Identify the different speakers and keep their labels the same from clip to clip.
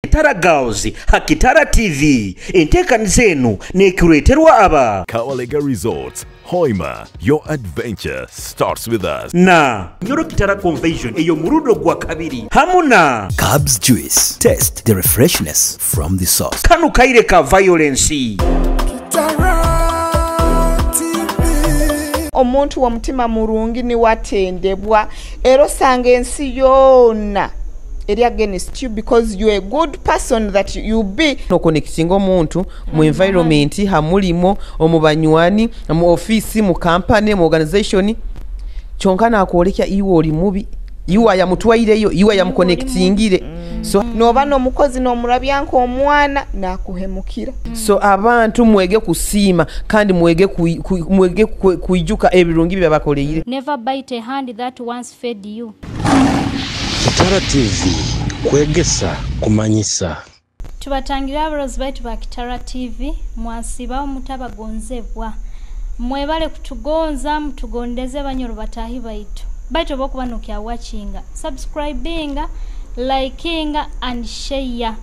Speaker 1: Kitara Girls ha Kitara TV. Enteekaniza enu neekureeterwa aba
Speaker 2: Kawalega Resorts, Hoima, your adventure starts with us.
Speaker 1: Na Nyoro Kitara Convention ey'omurundo gwa kabiri hamu na
Speaker 3: Cubs Juice. Taste the refreshness from the source.
Speaker 1: Kanu kaire ka violence.
Speaker 4: Omuntu w'omutima murungi niwatendebwa, era osanga ensi yoona eri against you because you're a good person that you be.
Speaker 5: Noconnectinga omuntu mu environment, ha mulimo, omu banywani, mu office, mu company, mu organization, kyonka nakwolekya iwe oli mubi, iwe yamutwaireyo, iwe yamuconnectingire. So
Speaker 4: noba n'omukozi n'omurabya nk'omwana nakuhemukira.
Speaker 5: So abantu mwege kusiima kandi mwege kwijuka ebirungi bye babakoleire.
Speaker 6: Never bite a hand that once fed you.
Speaker 7: Kitara TV, kwegesa kumanyisa.
Speaker 6: Tubatangira abarozi baitu ba Kitara TV, mwasibaho mutabagonzebwa, mwebale kutugonza, mutugondeze banyoro batahi baitu. Baitu obokuba nokyawatchinga, subscribinga, likinga and share.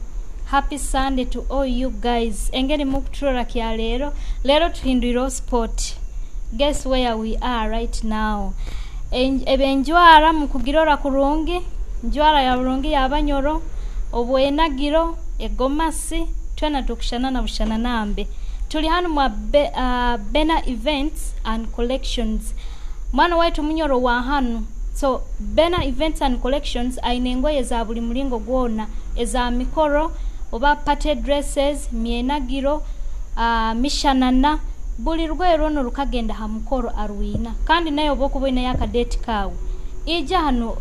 Speaker 6: Happy Sunday to all you guys. Engeri mukuturora kya leero, leero tuhindwire spot. Guess where we are right now? Ebenjwara mukugirora kurungi, njwara ya burungi yabanyoro, obwenagiro, egomasi, twena tukushana na bushana nambe. Tuli hano mwa Bena Events and Collections. Mwana waitu munyoro wa hanu. So Bena Events and Collections aine engoye za buli mulingo gwona, eza mikoro oba party dresses, myenagiro, mishanana, buli rugoye rwono rukagenda ha mukoro arwina. Kandi nayo obokuba oine yakadate kawe, ija hano,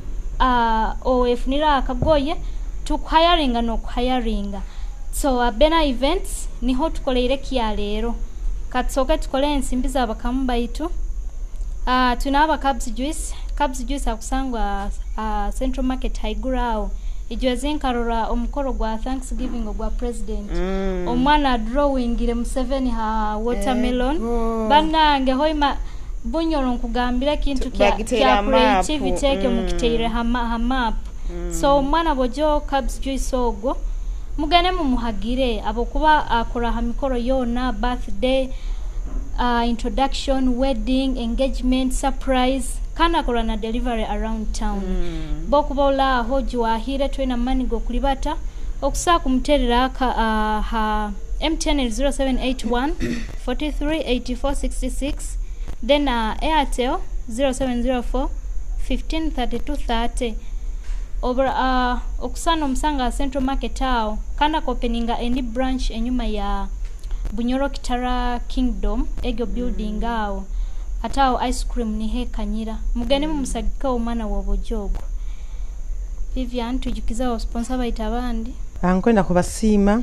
Speaker 6: owefunira akagoye, tukuhayaringa n'okuhayaringa. So Bena Events niho tukoleire kya leero. Katusooke tukole ensimbi z'abakamu baitu. Tulina aba Cubs Juice. Cubs Juice akusangwa Central Market haiguru aho. Ijwezi nkarora omukoro gwa Thanksgiving ogwa president. Omwana drawingire Museveni ha watermelon.
Speaker 4: Ego.
Speaker 6: Bannange Hoima Bunyoro, nkugambira ekintu
Speaker 4: Bagiteera
Speaker 6: kya
Speaker 4: map.
Speaker 6: creativity ekyo mukiteire ha map. So omwana bojo Cubs Juice ogwo mugende mumuhagire abokuba akora ha mikoro yona, birthday, introduction, wedding, engagement, surprise, kandi akora na delivery around town. Bokuba olaaho giwahire twina mani gokulibata okusaa kumuterera aka ha MTN 0781 43 84 66, then Airtel 0704 15 32 30. Obra okusana omusanga Central Market awo, kandi akopeninga endi branch enyuma ya Bunyoro Kitara Kingdom egyo building awo, ate awo ice cream nihekanyira. Mugende mumusagike omwana wobojogo. Vivian, tujukiza sponsor baitu abandi.
Speaker 5: Nkwenda kubasiima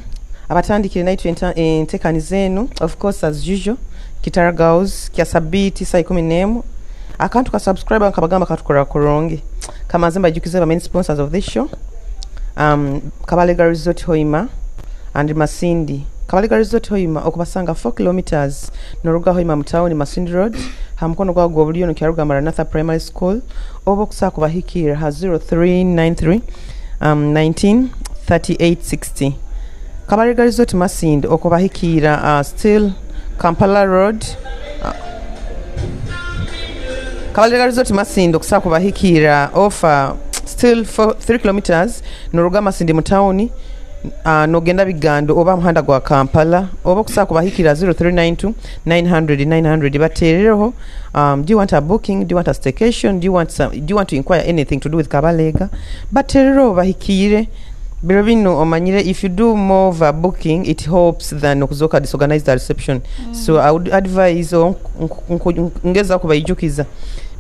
Speaker 5: abatandikire naitwe entekaniza enu. Of course, as usual, Kitara Girls kya sabiti saa 11. Akantu ka subscribe nkabagamba katukora kurungi. Kamaze mbajukize ba main sponsors of this show, Kabalega Resort Hoima and Masindi. Kabalega Resort Hoima okubasanga 4 kilometers noruga Hoima mutawuni, Masindi Road, ha mukono gwago gw'obulyo nokyaruga Maranatha Primary School, oba okusaa kubahikira ha 0393 19 3860. Kabalega Resort Masindi okubahikira still Kampala Road. Kabalega Resort Masindi okusaa kubahikira off still 3 kilometers noruga Masindi mutawuni, nogenda Bigando oba muhanda gwa Kampala, oba okusaa kubahikira 0392 900 900. Bateerereho. Do you want a booking? Do you want a staycation? Do you want to inquire anything to do with Kabalega? Bateerereho, bahikire. Biro bino omanyire, if you do more of a booking, it helps than okuzoka disorganize the reception. So I would advise o ngeza kubaijukiza,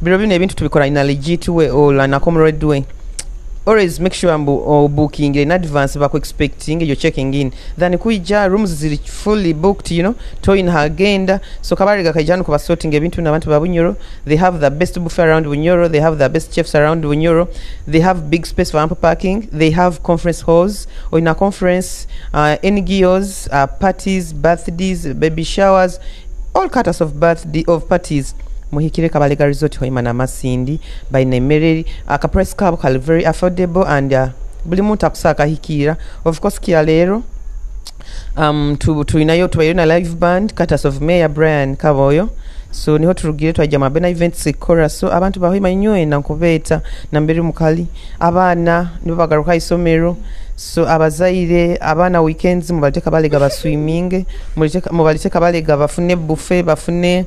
Speaker 5: biro bino ebintu tubikola in a legit way or an accommodated way. Always make sure mbu o booking in advance, baku expecting you're checking in than kuija rooms ziri fully booked, toin hagenda. So Kabalega kaijano kuba sorting ebintu n'abantu ba Bunyoro. They have the best buffet around Bunyoro, they have the best chefs around Bunyoro, they have big space for ample parking, they have conference halls or in a conference, NGOs, parties, birthdays, baby showers, all kinds of birthday of parties. Muhikire Kabalega Resort Hoima na Masindi. Baina emmere, akaprice kabo kali very affordable and Buli muntu akusaaka hikiira. Of course kya leero tulinayo tubaire na live band courtesy of Mayor Brian Kaboyo. So niho turugire twajja mu Abena Events chorus. So abantu bahoima nywena nkubeeta nambere mukali abaana nibo bagaruka isomero. So abazaire abaana weekends mubalete Kabalega baswiminge, mubalete Kabalega bafune buffet, bafune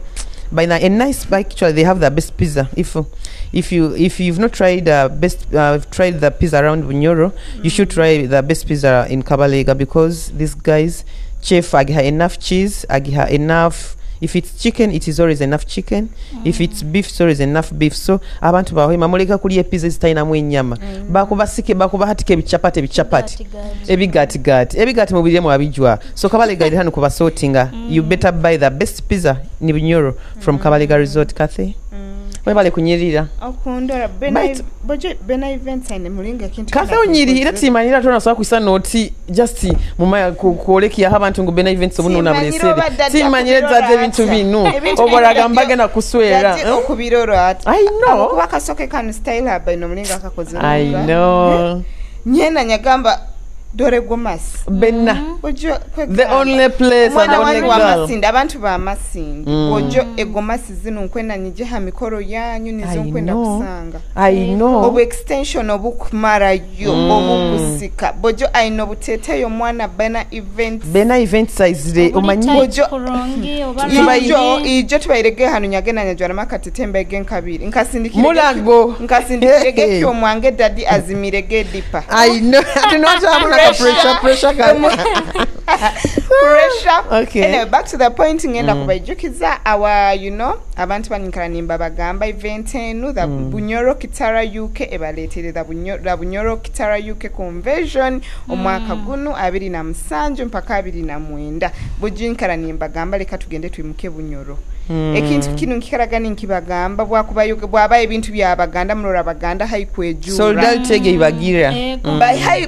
Speaker 5: by a nice bike. Actually they have the best pizza. If you've not tried best tried the pizza around Bunyoro, you should try the best pizza in Kabalega, because these guys, chef agiha enough cheese, agiha enough. If it's chicken, it is always enough chicken. If it's beef, it's always enough beef. So abantu bahoima muleka kulya pizza zitalinamu ennyama. Bakubasike bakubahatika ebichapati ebichapati ebigatigati ebigati mubirye mwabijwa. So Kabalega iri hano kubasortinga. You better buy the best pizza ni Bunyoro from Kabalega Resort. Kathy, webale kunyirira.
Speaker 4: Okundora bojo Bena Events ine mulinga kintu.
Speaker 5: Kathy onyirira timanyira tona soka kuisa noti just mumaya kuolekia abantu ngu Bena Events obuno na blessed. Timanyira zaze ebintu binu oboraga mbagena kuswera
Speaker 4: okubiroro ati.
Speaker 5: I know.
Speaker 4: Kuba kasoke kanu style haba ino mulinga akakoze.
Speaker 5: I know.
Speaker 4: Nyena nyagamba dore gomasi
Speaker 5: Bena the only place and only girl.
Speaker 4: Masindi abantu ba Masindi ojo egomasi zino nkwenda nyije ha mikoro yanyu nizo nkwenda kusanga.
Speaker 5: I know.
Speaker 4: Obu extension obukumarayo obukusika bojo I know buteteyo mwana Bena Events.
Speaker 5: Bena Events size omanyi
Speaker 4: bojo ijo ijo tubairege hano nyagena nyajwana makatete mbege nkabiri nkasindikire
Speaker 5: mulago
Speaker 4: nkasindikire kyo mwange daddy azimirege dipa.
Speaker 5: I know. Tunota pressure
Speaker 4: pressure.
Speaker 5: Okay.
Speaker 4: Anyway, back to the point. Ngenda kubaijukiza our, you know, abantu baninkala nimba bagamba event enu the Bunyoro Kitara UK ebaletere the Bunyoro Kitara UK conversion omwaka guno 27 mpaka 29. Bujinkala nimba gamba leka tugende twimuke Bunyoro. Ekintu kino nkikaragani nkibagamba bwakuba bwaba ebintu bya Baganda mulora Baganda haikwejura
Speaker 5: solidarity ege ibagira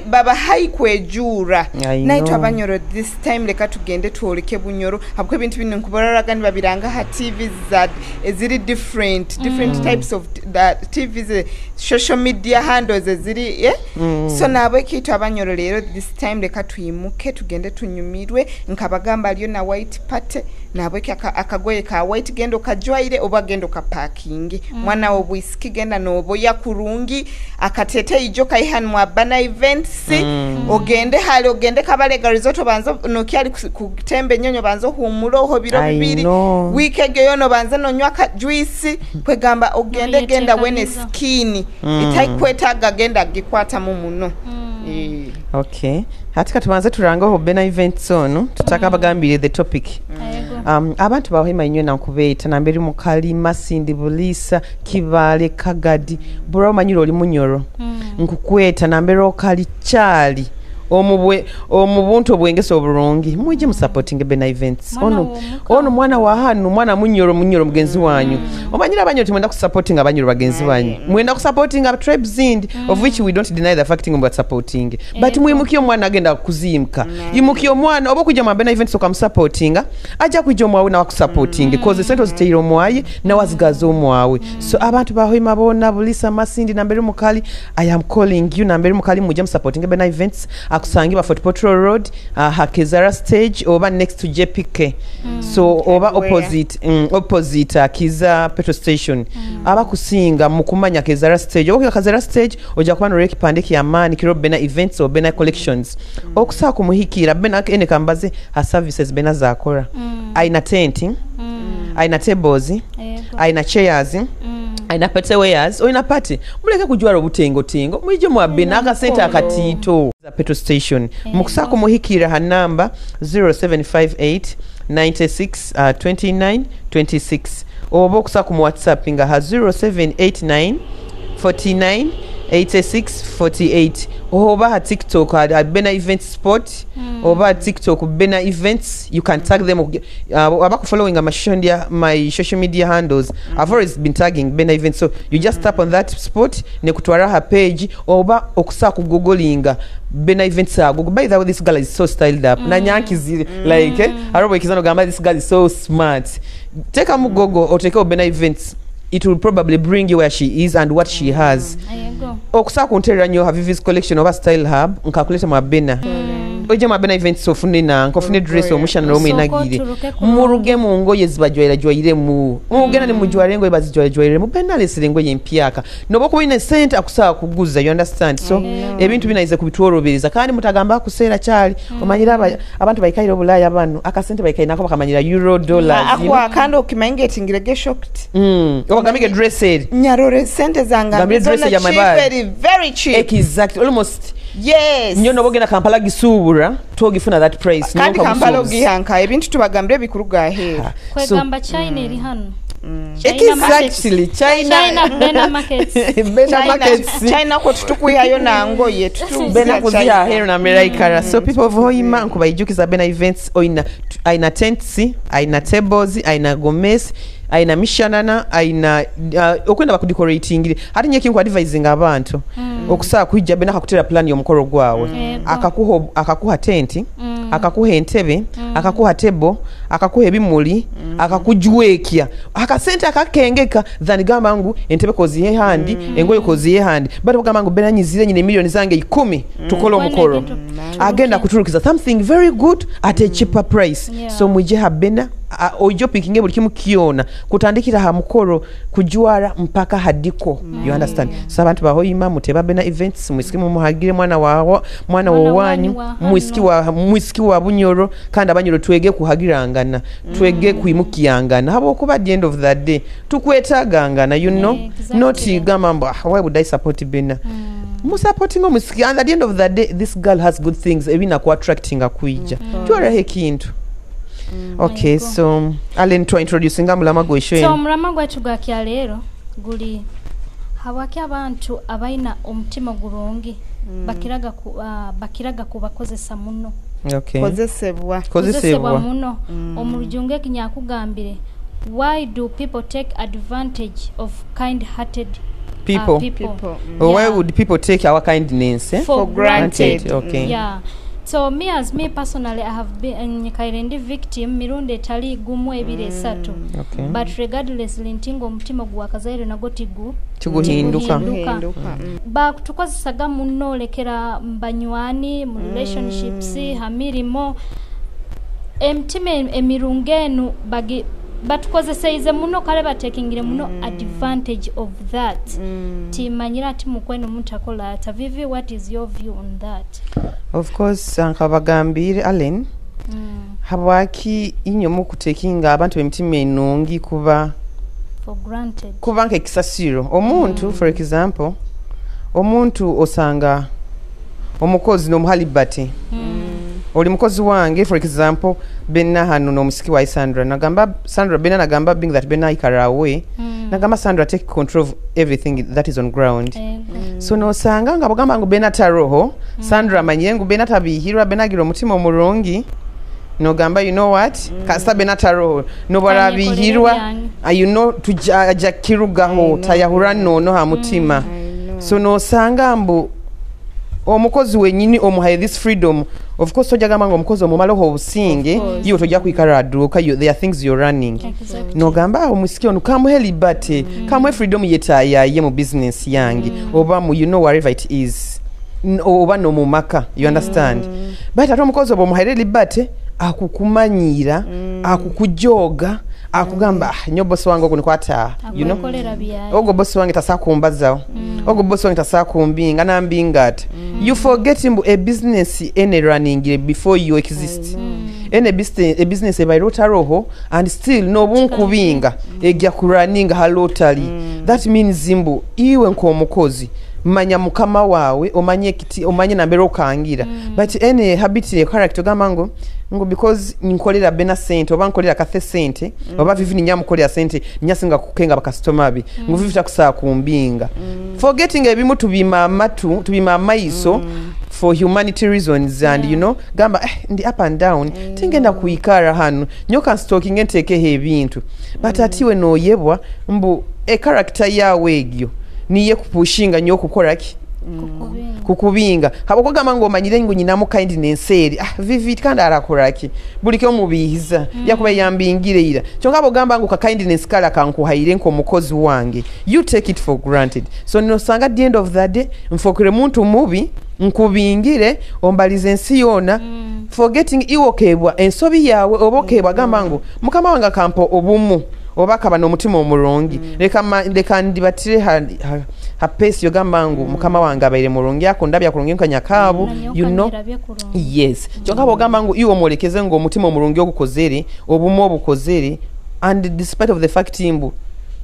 Speaker 4: baba haikwejura naitwa Abanyoro this time leka tugende tuoleke Bunyoro habwo ebintu bino nkubararagani babiranga ha TV za eziri different types of the TVs, social media handles eziri so nabo ekitu Abanyoro lero this time leka tuyimuke tugende tunyumirwe nkabagamba aliyo na white party nabo akagoye ka white gendo kajwaire oba gendo ka parking mwana obwisiki genda noboya kurungi akatete ijo kaihanwa Bana Events ogende hali ogende Kabalega Resort obanza nokyali kutembe nyonyo banzo humulo biro bibiri week eyo no banza nonywa ka juice kwegamba ogende genda wene skin itaikwetaga genda gikwata mu muno.
Speaker 5: Okay, hatika tubanze turangaho Bena Events ono tutaka bagambire the topic. Abantu bahoima inywe na nkubeeta namberi mukali Masindi Bulisa Kibale Kagadi bura omanyiro oli Munyoro nkukweta namberi okali kyali omubuntu obwengesa obulungi muje musupporting Bena Events. Ono mwana wa hanu mwana Munyoro Munyoro mugenzi wanyu omanyira Abanyoro timwenda kusupporting Abanyoro bagenzi wanyu mwenda kusupporting tribes indi of which we don't deny the fact ngo supporting but mwimukiyo mwana agenda kuzimka imukiyo mwana oba kujja mu Bena Events okamusupportinga ajja kujja omwawe nawe akusupporting because sente oziteire omwaye nawe azigaza omwawe. So abantu bahoima bona Bulisa Masindi namberi mukali I am calling you namberi mukali muje musupporting Bena Events akusangiba Fort Portal Road Hakezara stage oba next to JPK so oba opposite opposite Kiza petrol station abakusinga mukumanya Kezara stage oba Kezara stage ojja kuba noreka kipande kya mani kiro Bena Events o Bena Collections okusa kumuhikira Bena ene kambaze ha services Bena zakora aina tent aina tables aina chairs aina party wares oina party muleke kujwara obutengo tengo muje mu Bena akasente akatito petrol station mukusako muhikira ha number 0758 96 29 26 oba okusako mu WhatsApp nga ha 0789 49 86 48 oba ha TikTok at Bena Events Sport oba TikTok Bena Events. You can tag them abaku following my social media handles. I've always been tagging Bena Events, so you just tap on that spot nekutwara her page oba okusa ku googlinga Bena Events. Google. By the way, this girl is so styled up. Nanyankizi like arobo ikizano gamba this girl is so smart. Teka mu Google oteke Bena Events It will probably bring you where she is and what she has.
Speaker 6: Yego.
Speaker 5: Okusobola kunterera nnyo Havivis Collection oba Style Hub, nkakuleta mwabena ojja mwabena events, ofune nanka ofune dress omushana n'omwenagire.
Speaker 6: Osooke oturuke ku
Speaker 5: Muruge mu ngoye zibajwairajwairemu, mugenda ne mujwara engoye bazijwairajwairemu. Benalesera engoye empyaka noba okuba olina sente akusobola kuguza, you understand? So ebintu binaize kubitworobereza, kandi mutagamba akuseera kyali omanyire abantu baikaire obulaaya bano akasente baikaire nako bakamanyira euro, dollars, you know?
Speaker 4: Akwa kandi okimanyi etingirege shocked.
Speaker 5: Obagambige dress eri
Speaker 4: Nyarore sente zange.
Speaker 5: Gambire dress
Speaker 4: Zona
Speaker 5: ya
Speaker 4: cheap,
Speaker 5: mabali.
Speaker 4: eri very cheap.
Speaker 5: Exactly, almost.
Speaker 4: Yes.
Speaker 5: Nyo noba ogenda Kampala gisuubura togifuna that price.
Speaker 4: Kandi
Speaker 5: nyo
Speaker 4: Kampala
Speaker 5: nkamusuubuzi.
Speaker 4: ogihanka ebintu tubagambire bikuruga aheeru.
Speaker 6: Kwegamba China eri hano. China market.
Speaker 5: Exactly, China.
Speaker 6: China Bena markets.
Speaker 5: Bena markets.
Speaker 4: China ko tutukwihayo nangoye.
Speaker 5: Bena kuziha aheeru nameraikara. So people of Hoima, nkubaijukiza Bena Events oina aina tents, aina tables, aina gomes, aina mishanana, aina okwenda bakudecoratingire. Ate nye kinku advising abantu okusaa kwijja Bena akakutera plan y'omukolo gwawe.
Speaker 6: Yego.
Speaker 5: Akakuha tenti, akakuha entebe, akakuha table, akakuha ebimuli, akakujwekya akasente akakengeka than gamba ngu entebe kozihe handi, engoye kozihe handi, but ogamba ngu Bena nyizire nyine miliyoni zange 10 tukole omukolo. Agenda kuturukiza something very good at a cheaper price. So mwije ha Bena, oije opikinge buli kimu kyona kutandikira ha mukoro kujwara mpaka hadiko, you understand? So abantu bahoima muteba Bena Events, mwisiki mumuhagire mwana wawo mwana
Speaker 6: Mwana
Speaker 5: wowanyu
Speaker 6: wanyu wa hano.
Speaker 5: Mwisiki wa Bunyoro, kandi Abanyoro twege kuhagirangana, twege kwimukiyangana habwokuba at the end of the day tukwetagangana, you know?
Speaker 6: Exactly.
Speaker 5: Not gamba mbu, "Ah, why would I support Bena?" Musupporting omusiki, and at the end of the day this girl has good things ebinaku attracting akuija twaraho ekintu. Okay.
Speaker 6: Yego.
Speaker 5: So Allen, twa introducinga mulama gwesho.
Speaker 6: So omulama gwaitu gwa kyaleero guli habwaki abantu abalina omutima gurungi bakiraga kubakozesa muno.
Speaker 5: Okay.
Speaker 4: Kozesebwa.
Speaker 5: Kozesebwa.
Speaker 6: Muno. Omu rujungu ekinyakugambire, why do people take advantage of kind hearted
Speaker 5: People.
Speaker 6: people?
Speaker 4: People.
Speaker 5: Or why
Speaker 6: Yeah.
Speaker 5: would people take our kindness, eh?
Speaker 6: For granted.
Speaker 5: Granted, okay.
Speaker 6: Yeah, so me, as me personally, I have been nyikaire ndi victim mirundi etali gumu, ebiri, esatu. But regardless nti nga omutima gwakazaire nagwo tigu
Speaker 5: Tiguhinduka.
Speaker 6: Tiguhinduka.
Speaker 4: Hinduka.
Speaker 6: Bakutukozesaga muno olekera mubanywani, mu relationships, ha mirimo. Emitima emirungu enu batukozeseize muno, kale batekingire muno advantage of that. Timanyire ati mukweno omuntu akola ata. Vivi, what is your view on that?
Speaker 5: Of course, nkabagambire Allen, habwaki inyo mukutekinga abantu b'emitima enungi kuba
Speaker 6: for granted?
Speaker 5: Kuba nk'ekisasiro omuntu. For example, omuntu osanga omukozi n'omuhalibate oli mukozi wange. For example, Bena hano n'omusiki wa Sandra, nagamba Sandra, Bena nagamba, being that Bena ikara away, nagamba Sandra, take control of everything that is on ground.
Speaker 6: Ego.
Speaker 5: So nosanga nga bugamba ngu Bena taroho, Sandra amanyire ngu Bena tabihirwa, Bena agira omutima omurungi, nogamba, you know what, kasita Bena taroho nobarabihirwa.
Speaker 6: Kanyekolere.
Speaker 5: You know, tuja aja kirugaho tayahura nono ha mutima. So nosanga mbu omukozi wenyini omuhaye this freedom. Of course tojja gamba nga omukozi omumaleho obusinge, iwe tojja kwikara aduuka. There are things you're running. Nogamba awo omusiki ono kamuhe liberty, kamuhe freedom yetayaye mu business yange oba mu, you know, wherever it is, oba no mu maka, you understand? But ate omukozi oba omuhaire liberty, akukumanyira, akukujoga, akugamba, ah, nyo bosi wange ogu nikwata, you know,
Speaker 6: Akwekolera byayo.
Speaker 5: ogwo bosi wange tasakumbazawo, ogwo bosi wange tasakumbinga nambinga ati. You forget mbu a business ene running before you exist. Ene business, a business ebaire otaroho and still nobunkubinga ejja kuraninga halotali. That means mbu iwe nk'omukozi manya mukama waawe, omanye ekiti, omanye nambere okangira. But ene habit e character ogamba ngu because nkolera Bena sente oba nkolera Kathe sente oba Vivi ninyamukolera sente nyasinga kukenga bakasitoma be, ngu Vivi takusaa kumbinga, forgetting ebimu tubima amatu, tubima amaiso for humanity reasons and you know, gamba, eh, ndi up and down, tingenda kuikara hano nyoka nstockinge ntekeho ebintu. But atiwe noyebwa mbu e character yawe egyo niye kupushinga nyo okukola ki. Kukubinga habwokugamba ngu omanyire ngu nyinamu kindness eri, ah, vivi kandi arakoraki buli kyomubiihiza yakuba yambingire ira. Kyonka bwogamba ngu ka kindness kala kankuhaire nk'omukozi wange, you take it for granted. So nosanga at the end of the day nfokere muntu mubi, nkubingire, ombalize ensi yoona, forgetting iwe okebwa ensobi yawe oba okebwa gamba ngu mukama wange akampa obumu oba akaba n'omutima omurungi, leka ndibatire ha pace yogamba ngu mukama wange abaire murungi, akundabya kurungi nka nyakaabu, you know. Yes, kyonka bwogamba ngu iwe omwolekeze ngu omutima omurungi ogukozere, obumu obukozere, and despite of the fact mbu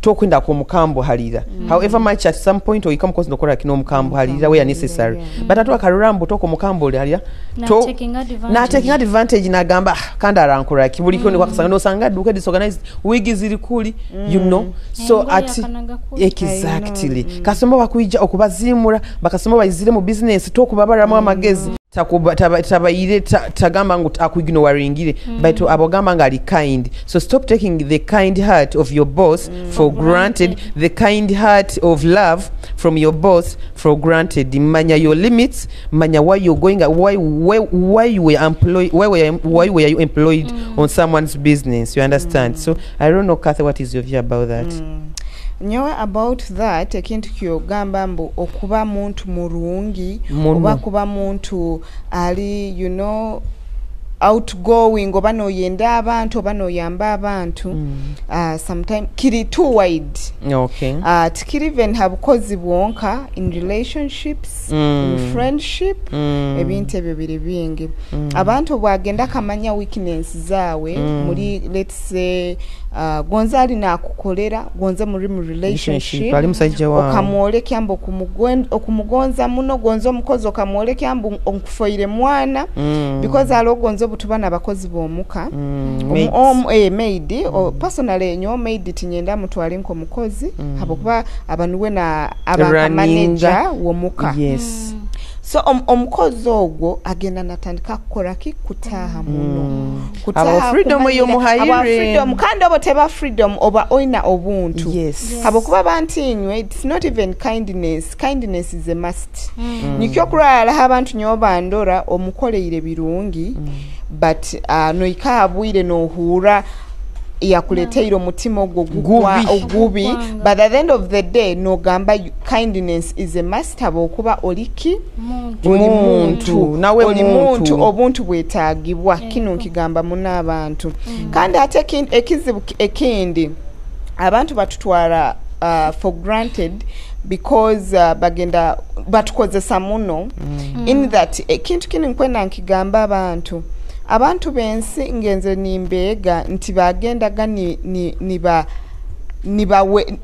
Speaker 5: tokwenda kumukambuhalira, however much at some point oyika omukozi nokora kino omukambuhalira where necessary, but ate akarora mbu tokumukambuhalira,
Speaker 6: taking advantage.
Speaker 5: Na taking advantage, nagamba, "Ah, kandi arankoraki buli kyo." Nikwakasanga nosanga duka disorganized, wigi ziri kuli, you know, so
Speaker 6: Engoye
Speaker 5: ati
Speaker 6: akanaga kuli.
Speaker 5: Exactly. Kasoma bakwija okubazimura, bakasoma bayizire mu business, tokubabaramu amagezi. Tabaire tagamba ngu akuignoringire, but abogamba nga ali kind. So stop taking the kind heart of your boss for granted, the kind heart of love from your boss for granted. Manya your limits, manya why you're going, why you were employed, why were you employed on someone's business, you understand? So I don't know, Kathy, what is your view about that?
Speaker 4: Nyowe about that ekintu kyogamba mbu okuba muntu murungi
Speaker 5: Muno.
Speaker 4: oba kuba muntu ali outgoing oba noyenda abantu oba noyamba abantu, sometime kiri too wide. Tikiri even ha bukozi bwonka, in relationships, in friendship, ebintu ebyo biri bingi. Abantu bwagenda akamanya weakness zaawe muri, let's say, gonza ali nakukolera, gonza muri mu relationship,
Speaker 5: ali musajja wawe,
Speaker 4: okamwolekya mbu okumugonza muno, gonza omukozi okamwolekya mbu nkufoire mwana, because aliwo gonza obutuba n'abakozi b'omuka.
Speaker 5: Maids.
Speaker 4: Maid, personally nyowe maid tinyenda mutwale nk'omukozi, habwokuba aba niwe na aba nka
Speaker 5: Runninga.
Speaker 4: manager w'omuka. So omukozi ogwo agenda natandika kukora ki? Kutaaha muno.
Speaker 5: Aba freedom
Speaker 4: kumanyira-
Speaker 5: eyomuhaire.
Speaker 4: aba freedom, kandi obo teba freedom, oba oina obuntu. Habwokuba bantinywe, it's not even kindness. Kindness is a must. Nikyo kuraraho abantu nyowe bandora omukoleire birungi, but noika abwire nohuura yakuleteire omutima ogwo gugwa
Speaker 5: Gubi.
Speaker 4: ogubi.
Speaker 6: Ogugwanga.
Speaker 4: But at the end of the day nogamba kindness is a must, habwokuba oliki?
Speaker 6: Muntu.
Speaker 4: Oli
Speaker 5: Muntu.
Speaker 4: muntu.
Speaker 5: Nawe
Speaker 4: Oli
Speaker 5: muntu.
Speaker 4: muntu, obuntu bwetaagibwa. Kino nkigamba muno abantu. Kandi ate ekizibu ekindi, abantu batutwara for granted because bagenda batukozesa muno, in that ekintu kino nkwenda nkigamba abantu b'ensi, ngenze nimbeega nti bagendaga niba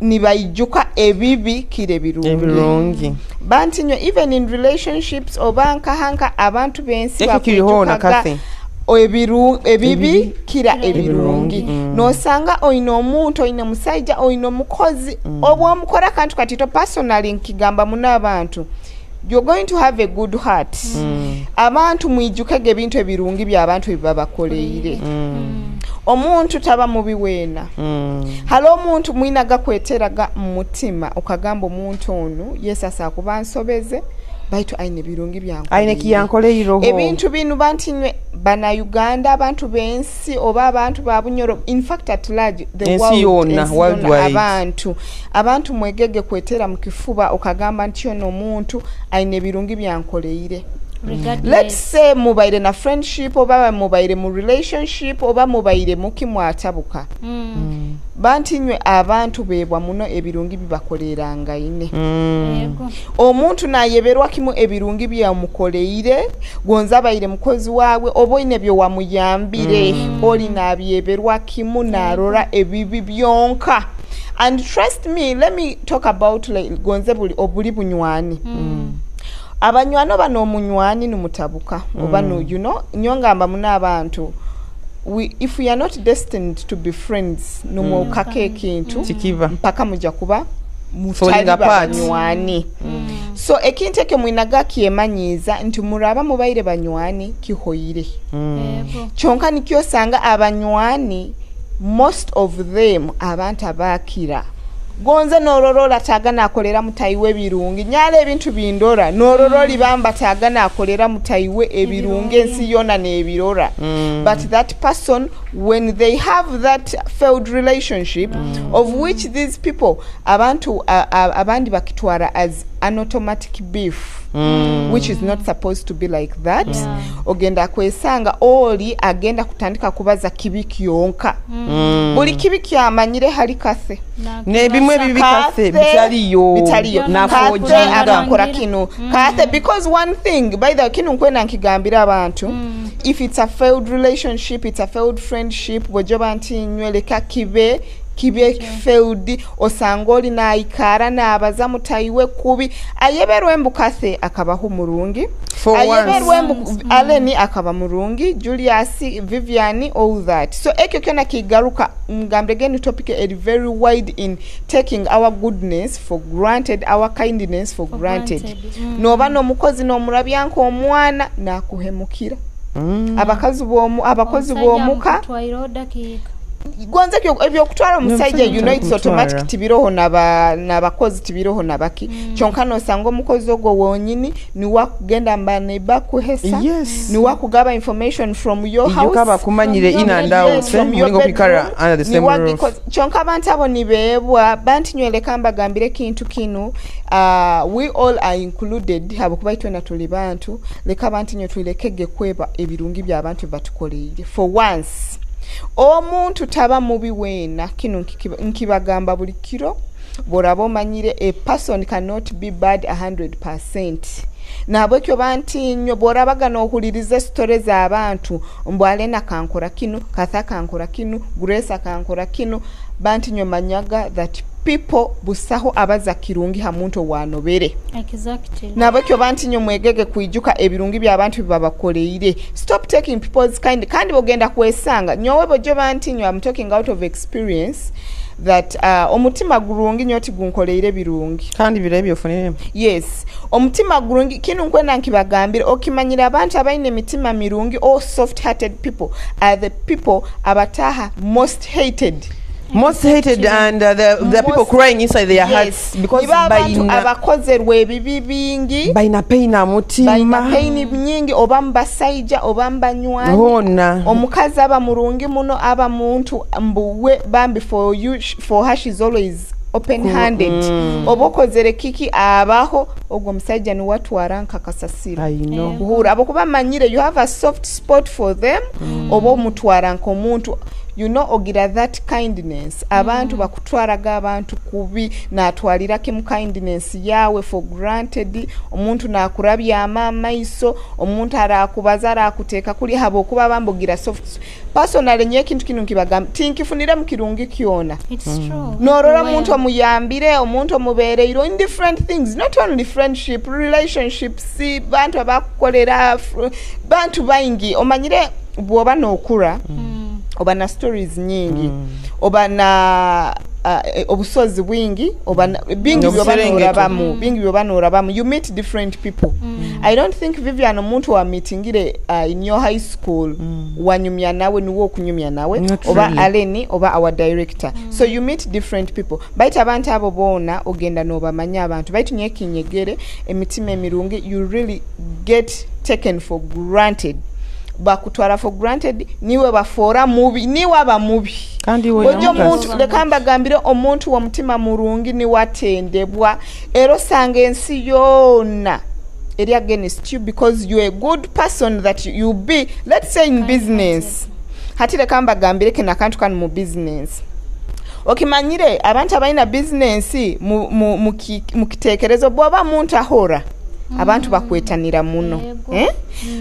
Speaker 4: nibaijuka ebibi kire birungi.
Speaker 5: Ebirungi.
Speaker 4: Bantinyo even in relationships oba nkahanka abantu b'ensi
Speaker 5: Ekyo kiriho na
Speaker 4: bakwijukaga
Speaker 5: Kathy.
Speaker 4: ebibi kira ebirungi.
Speaker 5: Ebirungi.
Speaker 4: Nosanga oyina omuntu, oyina musajja, oyina omukozi, oba omukora akantu katito. Personally nkigamba muno abantu, you're going to have a good heart. Abantu mwijukege ebintu ebirungi by'abantu ebibabakoleire. Omuntu taba mubi weena. Hali omuntu mwina gakweteraga mu mutima okagamba omuntu ono yesu asakuba nsobeze, baitu aine ebirungi byankoleire.
Speaker 5: Aine kiyankoleiroho.
Speaker 4: Ebintu bino bantinywe bannayuganda, abantu b'ensi oba abantu ba Bunyoro, in fact at large the
Speaker 5: Ensi
Speaker 4: world,
Speaker 5: yonna,
Speaker 4: ensi yonna,
Speaker 5: worldwide.
Speaker 4: Abantu mwegege kwetera mu kifuba okagamba nti ono omuntu aine ebirungi byankoleire.
Speaker 6: Regardless.
Speaker 4: Let's say mubaire na friendship oba mubaire mu relationship oba mubaire muki, mwatabuka, bantinywe abantu beebwa muno ebirungi bibakolerangaine. Omuntu nayeberwa kimu ebirungi byamukoleire, gonza abaire mukozi waabwe oba oine byewamuyambire, oli nabyeberwa kimu narora ebibi byonka. And trust me, let me talk about like, gonze buli obuli bunywani, abanywani oba n'omunywani nimutabuka oba no, nyo ngamba muno abantu, if we are not destined to be friends, nomwokako ekintu
Speaker 5: Kikiba.
Speaker 4: mpaka mujja kuba
Speaker 5: Falling
Speaker 4: mutali
Speaker 5: apart.
Speaker 4: banywani. So ekintu ekyo mwinaga kyemanyiiza nti muraba mubaire banywani, kihoire. Kyonka nikyosanga abanywani, most of them abantu abaakira Gonze nororora tagana akolera mutayiwe ebirungi, nyala ebintu bindora nororora bamba tagana akolera mutayiwe ebirungi, ensi yona nebirora. But that person, when they have that failed relationship, of which these people abantu abandi bakitwara as an automatic beef, which is not supposed to be like that. Ogenda kwesanga oli agenda kutandika kubaza kibi kyonka, buli kibi kyamanyire hali Kathe.
Speaker 5: Nebimwe bibi Kathe bitaliyo,
Speaker 4: bitaliyo. Kathe akakora kino. Kathe, because one thing, by the way, kino nkwena nkigambira abantu, if it's a failed relationship, it's a failed friendship, bwejoba nti nyweleka kibe failed, osanga oli naikara n'abaza mutayiwe kubi, ayeberwe mbu Kathe akabaho murungi, ayeberwe mbu Aleni akaba murungi, Julius, Vivian, all that. So ekyo kyona kigaruka ngambege topic is very wide in taking our goodness for granted, our kindness for granted. Noba n'omukozi n'omurabyanka omwana nakuhemukira. Abakazi bomu, abakozi bomuka gonze ebyokutwala omusajja, you know it's automatic, tibiroho n'abakozi tibiroho nabaki. Kyonka nosanga omukozi ogwo wonyini niwa kugenda mbane bakuhesa, niwa kugaba information from your house,
Speaker 5: yokaba kumanyire in and out, mulingo kwikara under the same roof.
Speaker 4: Kyonka abantu abo nibebwa banti nyweleka mbagambire kintu kino, we all are included, habokuba itwe tuli bantu, leka abantu nywe tulekege kweba ebirungi by'abantu batukoleire for once. Omuntu taba mubi wena, kino nkibagamba buli kiro, boraba omanyire a person cannot be bad 100%. Nabwekyo banti nnyo borabaga n'ohuliriza stories z'abantu mbu Alena kankora kino, Katha kankora kino, Grace kankora kino, banti nnyo manyaga that people busaho abaza kirungi ha muntu wanobere.
Speaker 6: Exactly.
Speaker 4: Nabwekyo banti nnyo mwegege kuijuka ebirungi by'abantu bibabakoleire. Stop taking people's kind, kandi bogenda kwesanga nyowe bojo banti nnyo, I'm talking out of experience that omutima gurungi nyo tigunkoleire birungi
Speaker 5: kandi birebye ofunire.
Speaker 4: Yes, omutima gurungi kino nkwena nkibagambira okimanyira abantu abaine emitima mirungi, all soft hearted people are the people abataha most hated.
Speaker 5: Most hated, and the people crying inside their hearts because
Speaker 4: baina abakozerwe ebibi bingi,
Speaker 5: baina pain amutima,
Speaker 4: baina pain nyingi, oba mbasaija oba mbanywanyi, omukazi aba murungi muno aba muntu mbuwe bambi, for you, for her she's always open handed. Obokozere kiki abaho ogwo musajja ni watwara nkakasasira. Kuhura abokuba manyire you have a soft spot for them, oba omutwara nkomuntu, you know, ogira that kindness. Abantu bakutwaraga abantu kubi, natwalira kimu kindness yawe for granted, omuntu nakurabya amaiso, omuntu arakubaza arakuteeka kuli habo kuba bambugira soft. Personally nye kintu kino nkibagamba tinkifunira mu kirungi kyona.
Speaker 6: It's true.
Speaker 4: Norora omuntu omuyambire, omuntu omubeereiro in different things, not only friendship, relationships, bantu abakukolera, bantu baingi omanyire bwoba nokura, oba na stories nyingi, oba na obusozi bwingi, oba bingi byoba norabamu, bingi byoba norabamu, you meet different people. I don't think Vivian omuntu wa meetingire in your high school wanyumya nawe niwo okunyumya nawe, oba
Speaker 5: really.
Speaker 4: Aleni oba our director. So you meet different people, baitu abantu abo bona ogenda nobamanya abantu, baitu nyekinyegere emitima emirungi, you really get taken for granted. Bakutwara for granted, niwe bafora mubi, niwe aba mubi.
Speaker 5: Kandi
Speaker 4: ojo muntu leka mbagambire omuntu w'omutima murungi ni watendebwa, era osanga ensi yonna eri against you because you are a good person that you be, let's say in business. Hati leka mbagambire kino akantu kano mu business. Okimanyire abantu abalina business mu kiteekerezo, bw'oba muntu ahora abantu bakwetanira muno,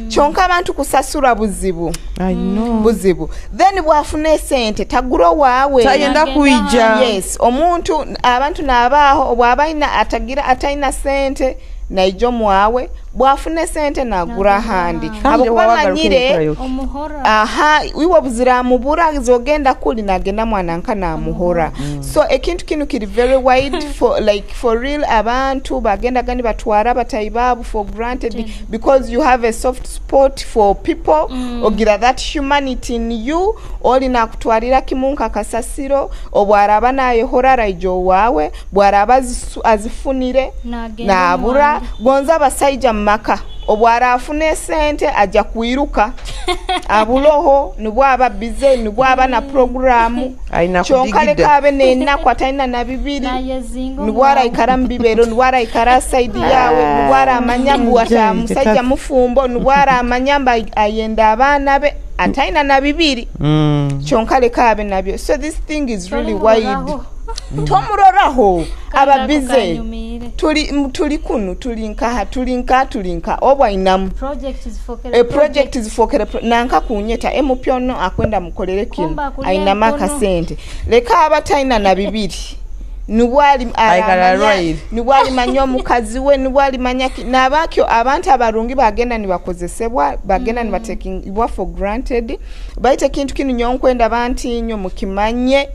Speaker 4: kyonka abantu kusasura buzibu.
Speaker 5: I know.
Speaker 4: Buzibu. Then bwafuna esente tagura waawe
Speaker 5: tayenda kuija.
Speaker 4: Yes, omuntu abantu nabaaho bw'abalina atagira ataina sente naijo mwawe, Bwafuna esente nagura ahandi.
Speaker 5: Kandi
Speaker 4: Habwokuba
Speaker 5: wawagaruka
Speaker 4: amanyire
Speaker 5: enkora yoki.
Speaker 6: Omuhora.
Speaker 4: Aha, iwe buziramubura zogenda kuli nagenda mwana nka namuhora. So ekintu kinu kiri very wide for like for real. Abantu bagendaga nibatwara abatayi baabo for granted because you have a soft spot for people. Ogira that humanity in you. Oli nakutwarira kimu nka kasasiro, obwaraba nayehora araija owaawe, bwaraba azifunire
Speaker 6: Nagenda
Speaker 4: nabura.
Speaker 6: omwandi.
Speaker 4: Gonza abasaija mu maka, obwarafuna esente ajja kwiruka abuloho, nibwaba bize, nibwaba na programu.
Speaker 5: Aina
Speaker 4: Kyonka leka
Speaker 5: kudigida.
Speaker 4: abe nenaku atalina na bibiri,
Speaker 6: Nayezinga.
Speaker 4: nibwaraikara mubibero, nibwaraikara saidi yawe, nibwaramanya mbu ata musajja mufumbo, nibwaramanya mbu ayenda abaana be atalina na bibiri. Kyonka leka abe nabyo. So this thing is really wide. Tomuroraho ababize. Tuli kunu, tuli nkaha, tuli nka, tuli nka obwa inamu
Speaker 6: Project zifokere.
Speaker 4: E project zifokere nanka kunyeta emupyono akwenda mukolere kino.
Speaker 6: Kumba akulya
Speaker 4: Ainama
Speaker 6: enkono.
Speaker 4: akasente, leka abatalina na bibiri, nibwali
Speaker 5: Aikala
Speaker 4: aramanya-
Speaker 5: rwaire.
Speaker 4: nibwalimanya omukazi we, nibwalimanya nabakyo. Abantu abarungi bagenda nibakozesebwa, bagenda nibatekingibwa for granted. Baitu ekintu kinu nyonkwenda bantinyo mukimanye,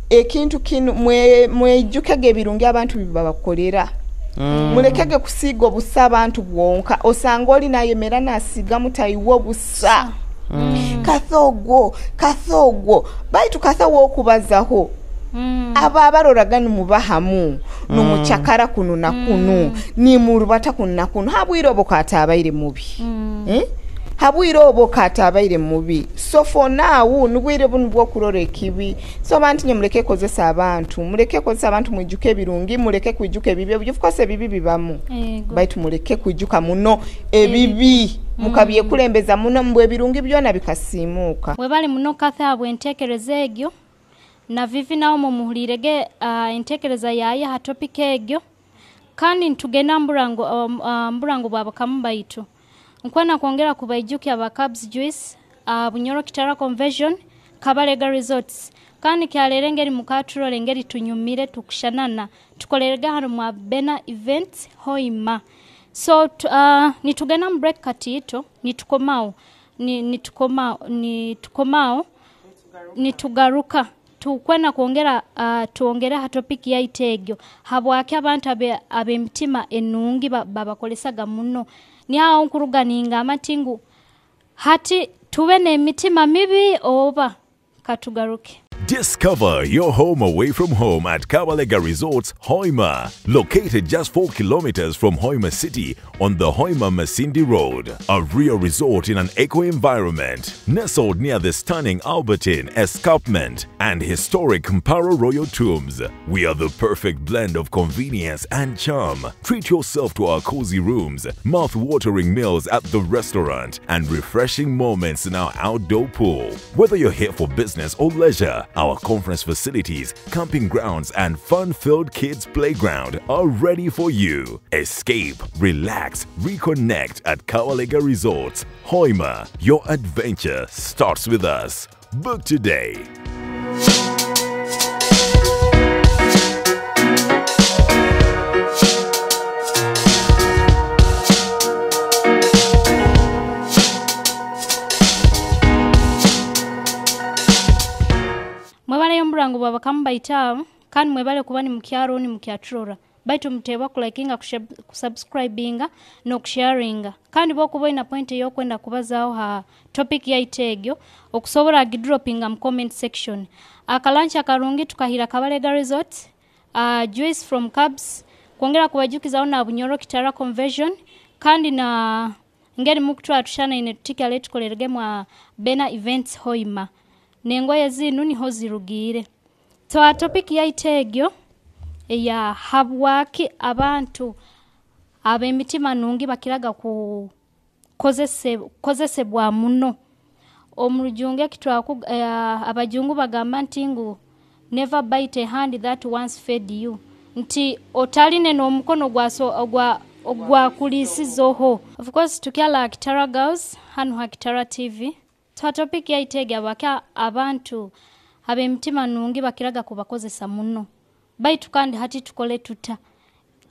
Speaker 4: ekintu kinu mwijukege ebirungi abantu bibabakolera. Mulekege kusiiga obusa abantu bwonka. Osanga oli nayemera nasiiga mutayiwe obusa. Katha ogwo, katha ogwo, baitu katha wokubazaho abo abaroraga nimubahamu numucakara kunu na kunu, nimurubata kunu na kunu, habwire obwo katabaire mubi. Eh? Habwire obwo katabaire mubi. So for now nubwire bunu bwokurora ekibi. So bantu nye muleke kozesa abantu, muleke kozesa abantu, mwijuke ebirungi, muleke kwijuka ebibi. Of course ebibi bibamu.
Speaker 6: Ego.
Speaker 4: Baitu muleke kwijuka muno ebibi, mukabyekulembeza muno, mbwe ebirungi byona bikasiimuuka.
Speaker 6: Webale muno Katha bwentekereza egyo, na Vivi nawo mumuhulirege entekereza yaye ha topic egyo. Kandi ntugenda mburango, mburango bwa bakamu baitu nkwana kwongera kubaijukya ba Cubs Juice, Bunyoro Kitara Conversion, Kabalega Resorts. Kandi kyalere engeri mukaturole engeri tunyumire tukushanana tukolerega hano mwa Bena Events Hoima. So nitugenda mu break katiito, nitukomao nitukomao nitugaruka tukwena kwongera, tuongere ha topic yaitu egyo, habwaki abantu ab'emitima enungi babakolesaga muno. Niaho nkuruga ningamba nti ngu hati tube n'emitima mibi oba katugaruke.
Speaker 2: Discover your home away from home at Kabalega Resorts, Hoima. Located just 4 kilometers from Hoima City on the Hoima Masindi Road. A real resort in an eco environment. Nestled near the stunning Albertine Escarpment and historic Mparo Royal Tombs. We are the perfect blend of convenience and charm. Treat yourself to our cozy rooms, mouth-watering meals at the restaurant, and refreshing moments in our outdoor pool. Whether you're here for business or leisure, our conference facilities, camping grounds, and fun-filled kids playground are ready for you. Escape, relax, reconnect at Kabalega Resorts. Hoima, your adventure starts with us. Book today.
Speaker 6: Mwebaleyo omurango bwa bakamu baitaabo, kandi mwebale kuba ni mukyaro ni mukyaturora. Baitu muteebwa kulikinga, kusubscribinga n'okusharinga. Kandi bwokuba olina point ey'okwenda kubazaaho ha topic yaitu egyo, okusobola agidropinga mu comment section. Akalanchi akarungi tukahira Kabalega Resort, Juice from Cubs, kwongera kubajukizaho na Bunyoro Kitara Conversion, kandi na ngeri mukutwara tushanaine tutikale tukolerege mwa Bena Events Hoima. Nengoye zinu niho zirugiire. So topic yaitu egyo eya habwaki abantu ab'emitima nungi bakiraga kukozesebwa muno. Omu rujungu ekitwaku, abajungu bagamba nti ngu never bite a hand that once fed you, nti otaline n'omukono ogwakulisizoho. Of course tukyala Kitara Girls hano ha Kitara TV. So topic yaitu egyo abaka abantu ab'emitima nungi bakiraga kubakozesa muno. Baitu kandi hati tukole tuta?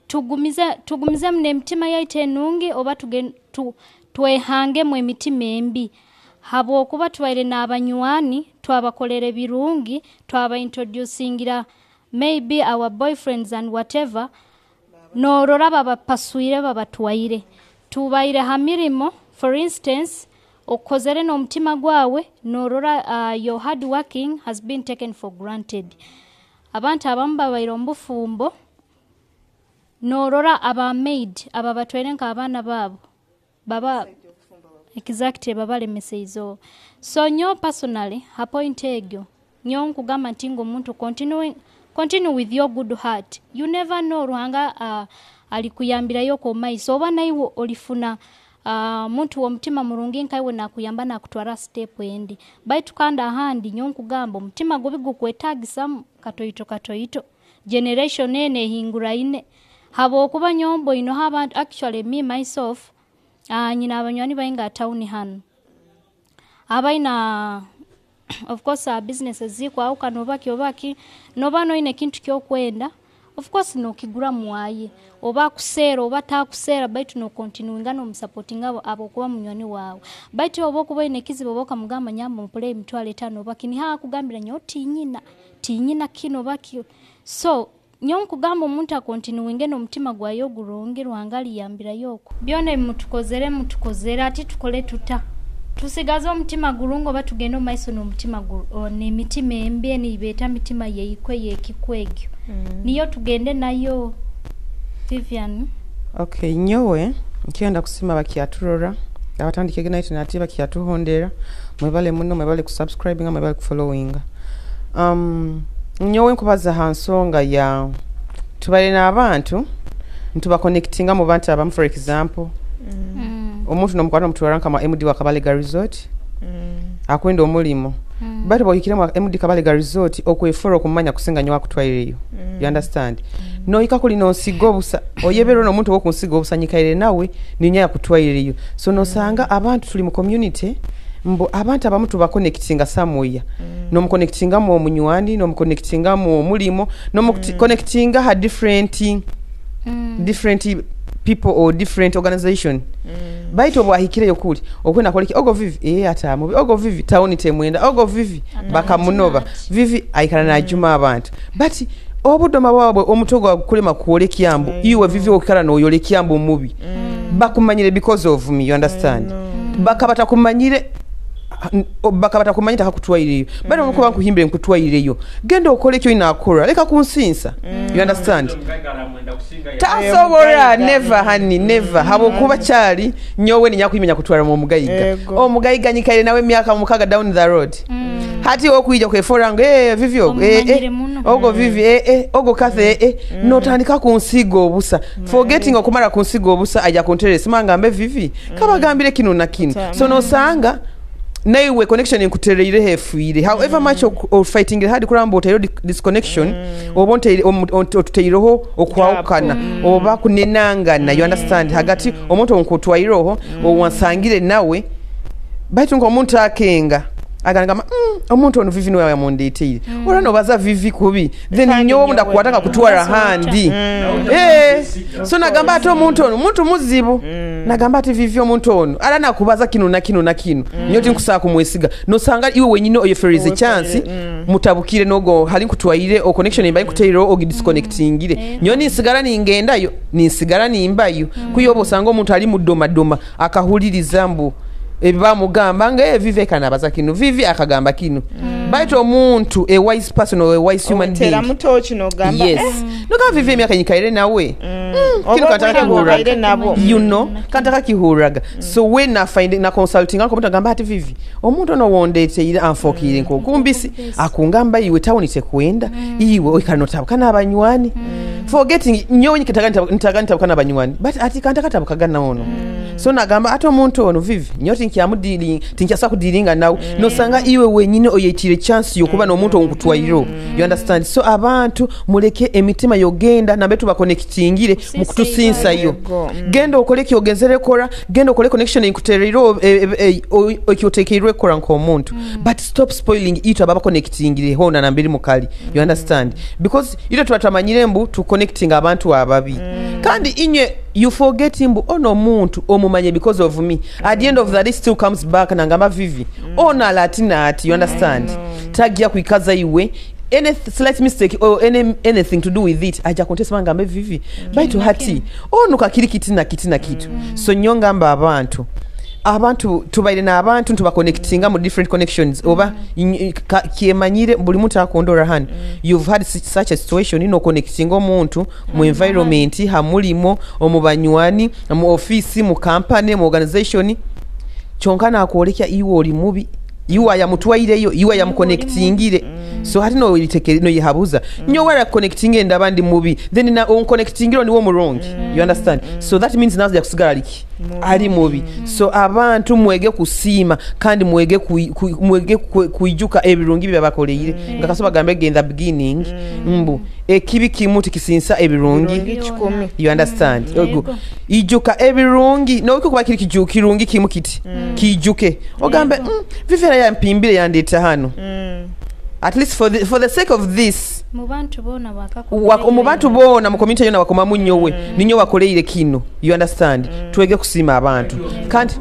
Speaker 6: Tugumizemu n'emitima yaitu enungi oba twehangemu emitima embi, habwokuba tubaire n'abanywani twabakolera ebirungi, twabaintroducingira maybe our boyfriends and whatever, norora babapaswire, babatwaire. Tubaire ha mirimo, for instance, okozere n'omutima gwawe, norora your hard working has been taken for granted. Abantu abamu babaire omu bufumbo, norora aba maid ababatwaire nk'abaana baabo baba exactly babalemeseize. So nyo personally, ha point egyo, nyo nkugamba nti nga omuntu continue with your good heart. You never know, Ruhanga alikuyambirayo komaiso, oba naiwe olifuna muntu w'omutima murungi nkaiwe nakuyamba nakutwara step endi. Baitu kandi ahandi nyo nkugamba omutima gubi gukwetagisamu katoito katoito, generation ene ehinguraine, habwokuba nyombo inoho abantu. Actually, me myself, nyina abanywani bainga tawuni hanu abaina, of course, businesses zikwawukana, obaki obaki, noba noine ekintu kyokwenda, of course nokigura mwaye, oba akuseera oba takuseera, baitu nokontinuinga nomusupportinga abokuba munywani wawe. Baitu oba okuba oine ekizibu, oba okamugamba, "Nyamba mpule 50,000," oba kiniha, akugambira, "Nyo tinyina, tinyina kino," oba ki. So nyo nkugamba omuntu akontinuinge n'omutima gwayo ogurungi, Ruhanga aliyambirayo okwo. Byona ebimutukozere mutukozere, ati tukole tuta? Tusigaze omutima gurungi oba tugende omu maiso n'omutima n'emitima embi enibeeta mitima yeikwe yekikwegyo niyo tugende nayo? Vivian.
Speaker 5: Okay, nyowe nkyenda kusima bakyaturora, abatandikege night nati bakyatuhondera. Mwebale muno, mwebale kusubscribinga, mwebale kufollowinga. Nyowe nkubaza ha nsonga ya tubaire n'abantu ntubaconnectinga mu bantu abamu. For example, omuntu nomukwata nomutwara nkama MD wa Kabalega Resort, akwenda omulimu, bati bwohikire mu MD Kabalega Resort, okwefora okumanya kusinga nyo akutwaireyo, you understand? Nohika kuli nonsiga obusa, oyeberwa n'omuntu wokunsiga obusa, nyikaire nawe ninya yakutwaireyo. So nosanga abantu tuli mu community, mbu abantu abamu tubaconnectinga somewhere, nomuconnectinga mu omunywani, nomuconnectinga mu omulimo, nomuconnectinga ha different people or different organization. Baitu obwahikireyo kuli okwenda koleki, ogo Vivi atamubi, ogo Vivi tawuni temwenda, ogo Vivi bakamunoba, Vivi aikara najuma abantu. But obudoma bwabwe, omutwe gwawe gukulema kwolekya mbu iwe Vivi okikara noyolekya mbu mubi, bakumanyire because of me, you understand? Bakaba takumanyire, bakaba takumanyire, takakutwaireyo. Bali olwokuba nkuhimbire nkutwaireyo, genda okole ekyo inakora, leka kunsinsa, you understand? Tasobola, never honey, never, habwokuba kyali nyowe ninyakwimenya kutwara mu omugayiga. Omugayiga nyikaire nawe emyaka 6 down the road, hati okwija kwefora ngo Vivi ogo
Speaker 6: Omumanyire muno.
Speaker 5: Ogo Vivi ogo Kathe notandika kunsiga obusa, forgetting okumara kunsiga obusa ajja kunteresa mangambe Vivi kabagambire kino na kino. So nosanga naiwe connection nkutereire hefuire, however much fighting hard kuramba oteire disconnection, oba otuteireho okwawukana oba kunenangana, you understand? Hagati omuntu onkutwaireho owansangire nawe, baitu ng'omuntu akenga agamba, omuntu ono Vivi niwe yamundeeteire." Ora nobaza Vivi kubi, then
Speaker 4: Kandi
Speaker 5: nyowe
Speaker 4: nyowe.
Speaker 5: ndakukwata nkakutwara handi. So nagamba ati omuntu ono muntu muzibu, nagamba ati Vivi omuntu ono ara nakubaza kino na kino na kino, nyo tinkusaa kumwesiga. Nosanga iwe wenyine oyeferize chance mutabukire nogo hali nkutwaire o connection emba nkuteireho ogidisconnectingire. Nyo ninsigara ningendayo, ninsigara nimbayo kuyoba. Osanga omuntu ali mudomadoma, akahuliriza mbu ebibamugamba nga "Vivi ekanabaza kino, Vivi akagamba kino." Baitu omuntu, a wise person or a wise human being,
Speaker 4: Oteramu tooki nogamba,
Speaker 5: yes, nogamba, "Vivi emyaka nyikaire nawe,
Speaker 4: Oba
Speaker 5: kino kantaka
Speaker 4: obwire
Speaker 5: kihuraga."
Speaker 4: bwobaire nabo.
Speaker 5: You know, kantaka kihuraga. So we na find na consulting nko omuntu agamba ati, "Vivi omuntu ono wondeteire anfokiire nkokumbisi, akungamba iwe tawuni tekwenda, iwe oikara notabuka n'abanywani," forgetting nyowe nyikitaga ntaga ntabuka n'abanywani, but ati kantaka tabukagana ono. So nagamba ati omuntu ono Vivi nyo tinkyamudili, tinkyasa kudiringa nawe. Nosanga iwe wenyine oyetire chance yokuba n'omuntu onkutwairo, you understand? So abantu muleke emitima yogenda nambe tubaconnectingire mu kutusinsayo.
Speaker 4: Yego.
Speaker 5: Genda okole kyogenzere kora, genda okole connection enkutereire ekyotekeirwe ekora nk'omuntu, but stop spoiling itwe ababa connectingire hona nambiri mukali, you understand? Because itwe tuba twamanyire mbu tu connecting abantu ababi. Kandi inywe you forget mbu ono omuntu omumanye because of me. At the end of the day still comes back nangamba Vivi. Ono alati nati, you understand? Tagia kuikaza iwe any slight mistake or anything to do with it aja kontesa ngambe Vivi. Baitu hati ono kakiri kiti na kiti na kitu. So nyongamba abantu tubaire n'abantu ntubaconnectinga mu different connections oba kyemanyire buli muntu akondora hano. You've had such a situation ino connectinga omuntu mu environment, hamulimo, omu banywani, mu office, mu company, mu organization, kyonka nakwolekya iwe oli mubi, iwe yamutwaireyo, iwe yamuconnectingire. So hati no yihabuza nyo wara connecting endaba ndi mubi, then na on connectingiro niwo murungi. You understand? So that means nazo yakusigala liki ali mubi. So abantu mwege kusiima kandi mwege kuijuka ebirungi byabakoleire. Nga kasoba gambe in the beginning mbu ekibi kimu tikisinsa ebirungi. You understand? Ijuka ebirungi no kuba kiri kijukirungi kimu kiti kijuke ogambe Vivera yampimbire yandeta hano. At least for the sake of this,
Speaker 6: mubantu bona
Speaker 5: mubantu bona mu community yona wakoma munyowe ninyo wakoleire kino. You understand? Twege kusima abantu. Kandi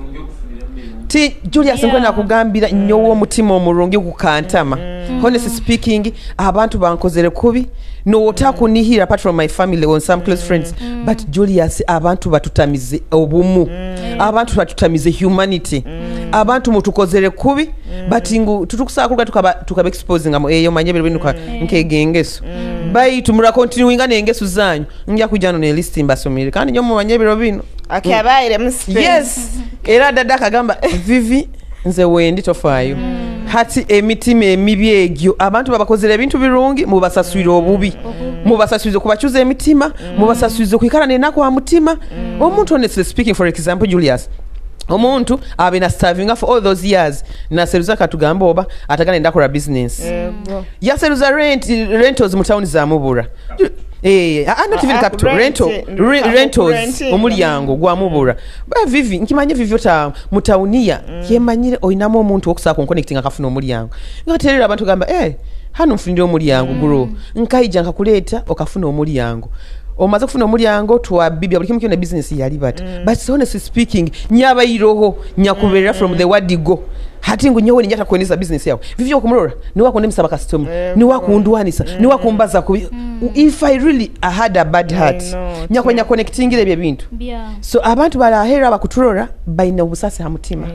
Speaker 5: ti Julius nkwenda kugambira nyowe omutima omurungi gukantama. Honestly speaking, abantu bankozere kubi no otakunihira apart from my family or some close friends. But Julius, abantu batutamize obumu, abantu batutamize humanity, abantu mutukozere kubi, but ngu tutukusakuluka tukaba exposing mu eyo manye bino nkegengeso. Baitu mura continuinga nengeso zanyu nja kujano ne list mbasomere kandi nyo mumanye biro bino.
Speaker 4: Akabaire mu space.
Speaker 5: Yes. Era dada kagamba Vivi nze wendi tofaayo. Hati emitima emibi egyo abantu babakozera ebintu birungi mubasaswira obubi, mubasaswiza kubachuza emitima, mubasaswiza kwikara nenaku wa mutima. Omuntu honestly speaking, for example Julius, omuntu abina starving for all those years naseruza katugamba oba atagana ndakora business. Yaseruza rentals mu town za mubura. Not even capital, rentals omulyango gwa mubura. Ba Vivi nkimanye Vivi ota mutaunia kyemanyire oinamo omuntu okusaka connecting akafuna omulyango. Ngaterera abantu gamba hano mfunire omulyango guro nkaija nkakuleta okafuna omulyango. Omaze kufuna omulyango twa bibya buli kimu kyona business yali bata. But honestly speaking, nyaba iroho nyakuberera from the word go. Hati ngu nyowe njata kueneza business yawe. Vivi okumurora ni wako ndemsaba customer, ni wako undwanisa, ni wako mbaza ku. If I really had a bad heart, nyakwenya connectingire ebyo bintu. So abantu barahera bakuturora baina obusasi ha mutima.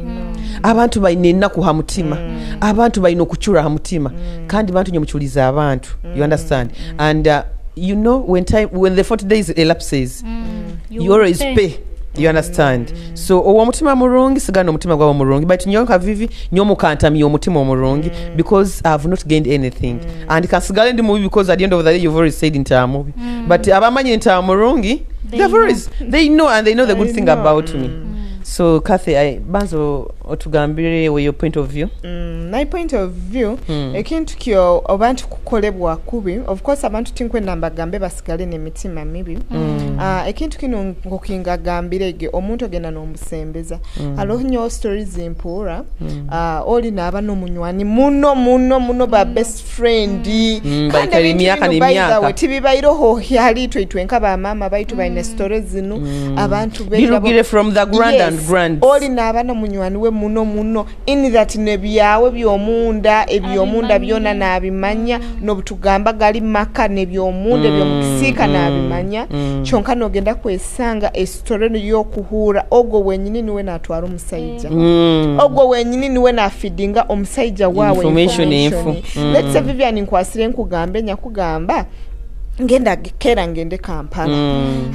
Speaker 5: Abantu baina ennaku ha mutima. Abantu baina okuchura ha mutima. Kandi bantu nyomuchuliza abantu. You understand? And you know when the 40 days elapses, you always pay. You understand? So owo mutima murungi sigana omutima gwawo murungi, but nyonka Vivi nyomukantamya omutima omurungi because I've not gained anything. And kasigale ndi mubi because at the end of the day you've already said nta mubi. But abamanye nta murungi, they know and they know the good thing about me. So Kathy, banzo otugambire your point of view.
Speaker 4: My point of view, ekintu kyo abantu kukolebwa kubi. Of course abantu tinkwenda mbagambe basigale n'emitima mibi. Ekintu kino ngokinga gambirege omuntu ogenda n'omusembeza. Aloho nyo stories impura. Oli n'aba n'omunywani muno muno muno ba best friend.
Speaker 5: Kandi emyaka n'emyaka.
Speaker 4: Tibibairoho yali itwe nka ba mama baitu baine stories zino. Abantu
Speaker 5: birugire from the grand and grand.
Speaker 4: Oli n'aba n'omunywani we muno muno in that nebyawe byomunda ebyomunda byona nabimanya nobutugamba gali maka nebyomunda ebyomukisika nabimanya. Kyonka nogenda kwesanga esitore yokuhura ogwo wenyini niwe natwara omusajja. Ogwo wenyini niwe nafidinga omusajja wawe
Speaker 5: information info.
Speaker 4: Let's say Vivian nkwasire nkugambe nyakugamba ngenda kera ngende Kampala.